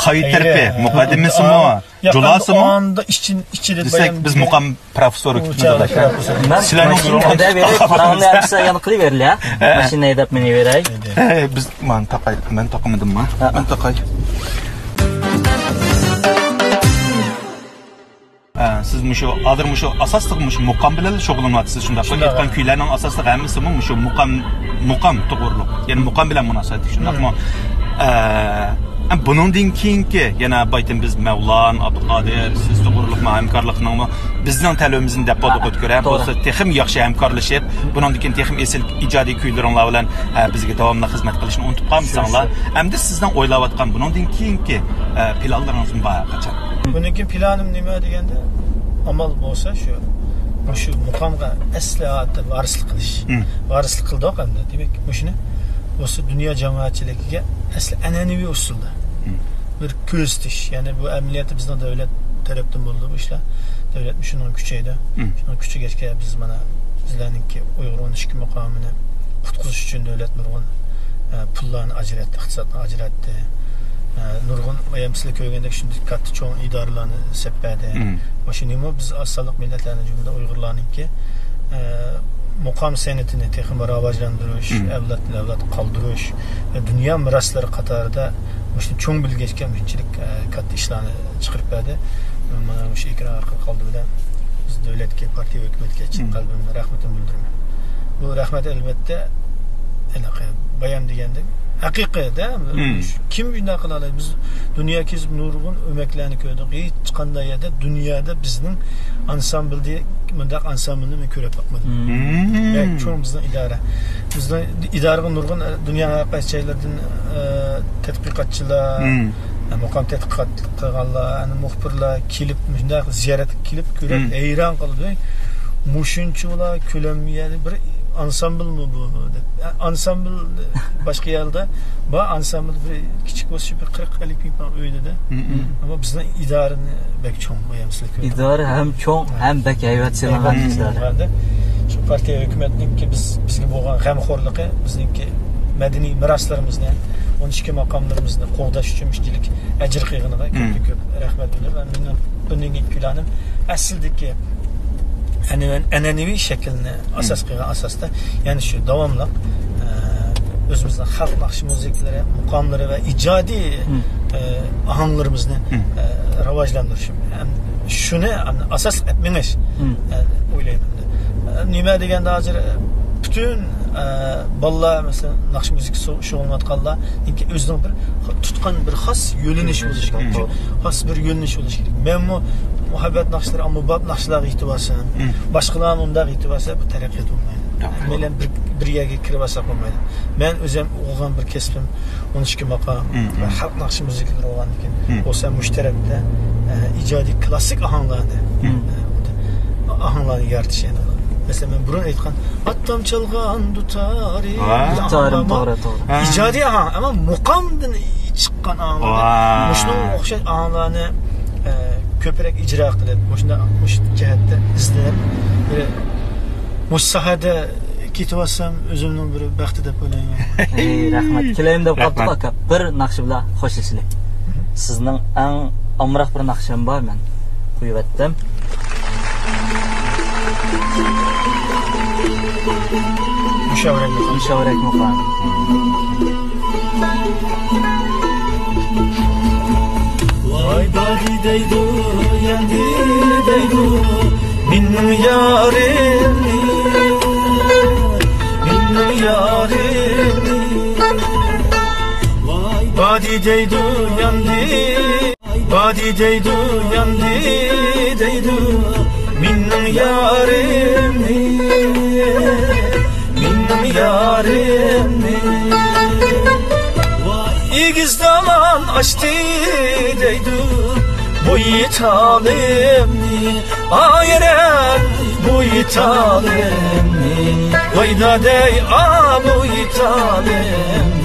قايسى تەرىپى، ھە. مۇقەددىمىسىمۇ، ھە. جۇلاسىمۇ؟ ئاندا ئىچىدە دېسەك، بايان بىز مۇقام پروفېسسورى كۈتىمىز، ئاداش. مەن سىلەرنىڭ ماشىنا ھەيدەپ بېرەي، پاراڭنى ھەم سىلەر يەنە قىلىۋېرىلە. ھە. ماشىنا ھەيدەپ مېنى بېرەي. ھە، بىز، مەن تاقاي، مەن تاقىمىدىمما؟ ھە. مەن تاقاي. ھە، سىز مۇشۇ، ھازىر مۇشۇ ئاساسلىق مۇشۇ مۇقام بىلەن شۇغۇللىنىۋاتىسىز، شۇنداقمۇ؟ شۇنداق. ئېيتقان كۈيلەرنىڭ ئاساسلىق ھەممىسىمۇ مۇشۇ مۇقام، مۇقام توغرۇلۇق. يەنى مۇقام بىلەن مۇناسىۋەتلىك، شۇنداقمۇ؟ ھە. ئە، بۇنىڭدىن كېيىنكى يەنە بايتىم بىز مەۋلان، ئابدۇقادىر، سىز توغرۇلۇقمۇ ھەمكارلىقنىڭمۇ بىزنىڭ تەلىپىمىزنى دەپ بولدۇق ئۆتكۈر. ھە، بولسا تېخىمۇ ياخشى ھەمكارلىشىپ، بۇنىڭدىن كېيىن تېخىمۇ ئېسىل ئىجادىي كۈيلىرىڭلار بىلەن، ئە، بىزگە داۋاملىق خىزمەت قىلىشنى ئۇنتۇپ قالمىساڭلار. ھەمدە سىزنىڭ ئويلاۋاتقان بۇنىڭدىن كېيىنكى، ئە، پىلانلىرىڭىزمۇ بار قاچان؟ بۇنىڭ كېيىن پىلانىم نېمە دېگەندە، ئامال بولسا شۇ، مۇشۇ مۇقامغا ئەسلى ھالەتتە ۋارىسلىق قىلىش. ۋارىسلىق قىلدۇق ئەمدى. دېمەك، مۇشۇنى بولسا دۇنيا جامائەتچىلىكىگە ئەسلى ئەنئەنىۋى ئۇسۇلدا بىر كۆرسىتىش. يەنى بۇ ئەمەلىيەتتە بىزنىڭ دۆلەت تەرەپتىن بولىدۇ بۇ ئىشلار. دۆلەتمۇ شۇنىڭغا كۈچەيدۇ. شۇنىڭغا كۈچىگەچكە بىز مانا بىزلەرنىڭكى ئۇيغۇر ئون ئىككى مۇقامىنى قۇتقۇزۇش ئۈچۈن دۆلەت نۇرغۇن، ئە، پۇللارنى ئاجراتتى، ئىقتىسادنى ئاجراتتى. ئە، نۇرغۇن، بايام سىلەر كۆرگەندەك شۇنداق كاتتا چوڭ ئىدارىلارنى سەپ بەردى. مم. مۇشۇنىمۇ بىز ئاز سانلىق مىللەتلەرنىڭ جۈملىدە ئۇيغۇرلارنىڭكى، ئە، مۇقام سەنئىتىنى تېخىمۇ راۋاجلاندۇرۇش، مم. ئەۋلادتىن ئەۋلادقا قالدۇرۇش ۋە دۇنيا مىراسلىرى قاتارىدا مۇشۇنى چوڭ بىلگەچكە مۇشۇنچىلىك، ئە، كاتتا ئىشلارنى چىقىرىپ بەردى. مانا مۇشۇ ئېكران ئارقىلىق ئالدى بىلەن بىز دۆلەتكە، پارتىيە، ھۆكۈمەتكە چىن مم. قەلبىمدىن رەھمىتىمنى بىلدۈرىمەن. بۇ رەھمەت، ئەلۋەتتە، ھېلىقى بايام دېگەندەك ھەقىقىي-دە. مم. كىم بۇنداق قىلالايدۇ؟ بىز دۇنيا كېزىپ نۇرغۇن ئۆمەكلەرنى كۆردۇق. ھېچقانداق يەردە، دۇنيادا بىزنىڭ ئانسامبىلدەك، مۇنداق ئانسامبىلنى مەن كۆرۈپ باقمىدىم. مم. بەك چوڭ بىزنىڭ ئىدارە. بىزنىڭ ئىدارىغا نۇرغۇن، ئە، دۇنيانىڭ ھەر قايسى جايلىرىدىن، ئە، تەتقىقاتچىلار، مم. ئە، مۇقام تەتقىقات قىلغانلار، ئەنە، مۇخبىرلار كېلىپ، مۇشۇنداق زىيارەتكە كېلىپ كۆرۈپ، مم. ھەيران قالدى. مۇشۇنچىلا كۆلەملىك يەردە بىر ئانسامبىلمۇ بۇ؟ دەپ. ئە، ئانسامبىل باشقا يەردە بار، ئانسامبىل بىر كىچىك بولسا، بىر قىرىق ئەللىك مىڭ پۇت ئۆيدە-دە. مم. ئەمما بىزنىڭ ئىدارىنى بەك چوڭ، بايام سىلەر كۆردىڭىز. ئىدارە ھەم چوڭ، ھەم بەك ھەيۋەت سېلىنغان ئىشلار. شۇ پارتىيە ھۆكۈمەتنىڭكى بىز، بىزگە بولغان غەمخورلۇقى، بىزنىڭكى مەدەنىي مىراسلىرىمىزنى، ئون ئىككى ماقاملىرىمىزنى قوغداش ئۈچۈن مۇشۇنچىلىك ئەجىر قىلغىنىغا كۆپتىن كۆپ رەھمەت بىلدۈرىمەن. مېنىڭ بۇندىن كېيىنكى پىلانىم ئەسلىدىكى ئەنە-، ئەنئەنىۋى شەكىلنى ئاساس قىلغان ئاساستا، يەنى شۇ داۋاملىق، ئە، ئۆزىمىزنىڭ خەلق ناخشا مۇزىكىلىرى، مۇقاملىرى ۋە ئىجادىي، ئە، ئاھاڭلىرىمىزنى، ئە، راۋاجلاندۇرۇش. ھەم شۇنى ئاساس قىلىپ مېڭىش، ئە، ئويلايمەن. ئە، نېمە دېگەندە ھازىر، ئە، پۈتۈن، ئە، بالىلار، مەسىلەن، ناخشا مۇزىكا شۇ-، شۇغۇللىنىۋاتقانلار، ئۆزىنىڭ بىر تۇتقان بىر خاس يۆنىلىش بولۇشى كېرەك. خاس بىر يۆنىلىش بولۇشى كېرەك. مەنمۇ مۇھەببەت ناخشىلىرى، ئومۇمباب ناخشىلارغا يېتىۋالسام، باشقىلارمۇ ئۇنداق يېتىۋالسا، بۇ تەرەققىيات بولمايدۇ. ھەممەيلەن بىر، بىر يەرگە كىرىۋالساق بولمايدۇ. مەن ئۆزۈم ئوقۇغان بىر كەسپىم ئون ئىككى ماقام ۋە خەلق ناخشا مۇزىكىلىرى بولغاندىكىن، بولسا مۇشۇ تەرەپتە، ئە، ئىجادىي كلاسسىك ئاھاڭلارنى، ئە، ئاھاڭلارنى يارىتىش، يەنى، مەسىلەن، مەن بۇرۇن ئېيتقان ئاتام چالغان دۇتارى، دۇتارىم، توغرا، توغرا. ئىجادىي ئاھاڭ، ئەمما مۇقامدىن چىققان ئاھاڭلار. مۇشۇنىڭغا ئوخشاش ئاھاڭلارنى، ئە، كۆپرەك ئىجرا قىلىپ، مۇشۇنداق، مۇشۇ جەھەتتە ئىزدىنىپ، بىر، مۇشۇ ساھەدە كېتىۋالسام، ئۆزۈمنىڭ بىر بەختى دەپ ئويلايمەن. ئەي، رەھمەت. كېلەيلى دەپ قاپتۇق، ئاكا. بىر ناخشا بىلەن خوشلىشىلى. سىزنىڭ ئەڭ ئامراق بىر ناخشام بار، مەن قويۇۋەتتىم. مۇشاۋىرەك مۇقام. مۇشاۋىرەك مۇقام. ۋاي بادى دەيدۇ، ياندى دەيدۇ، مېنىڭ يارىمنى، مېنىڭ يارىمنى. ۋاي بادى دەيدۇ، ياندى، بادى دەيدۇ، ياندى دەيدۇ، مېنىڭ يارىمنى، مېنىڭ يارىمنى. ئېگىز دامان ئاچتى دەيدۇ بويتالىمنى. ئايرەن بويتالىمنى، ۋايدا دەي، ئا، بويتالىم.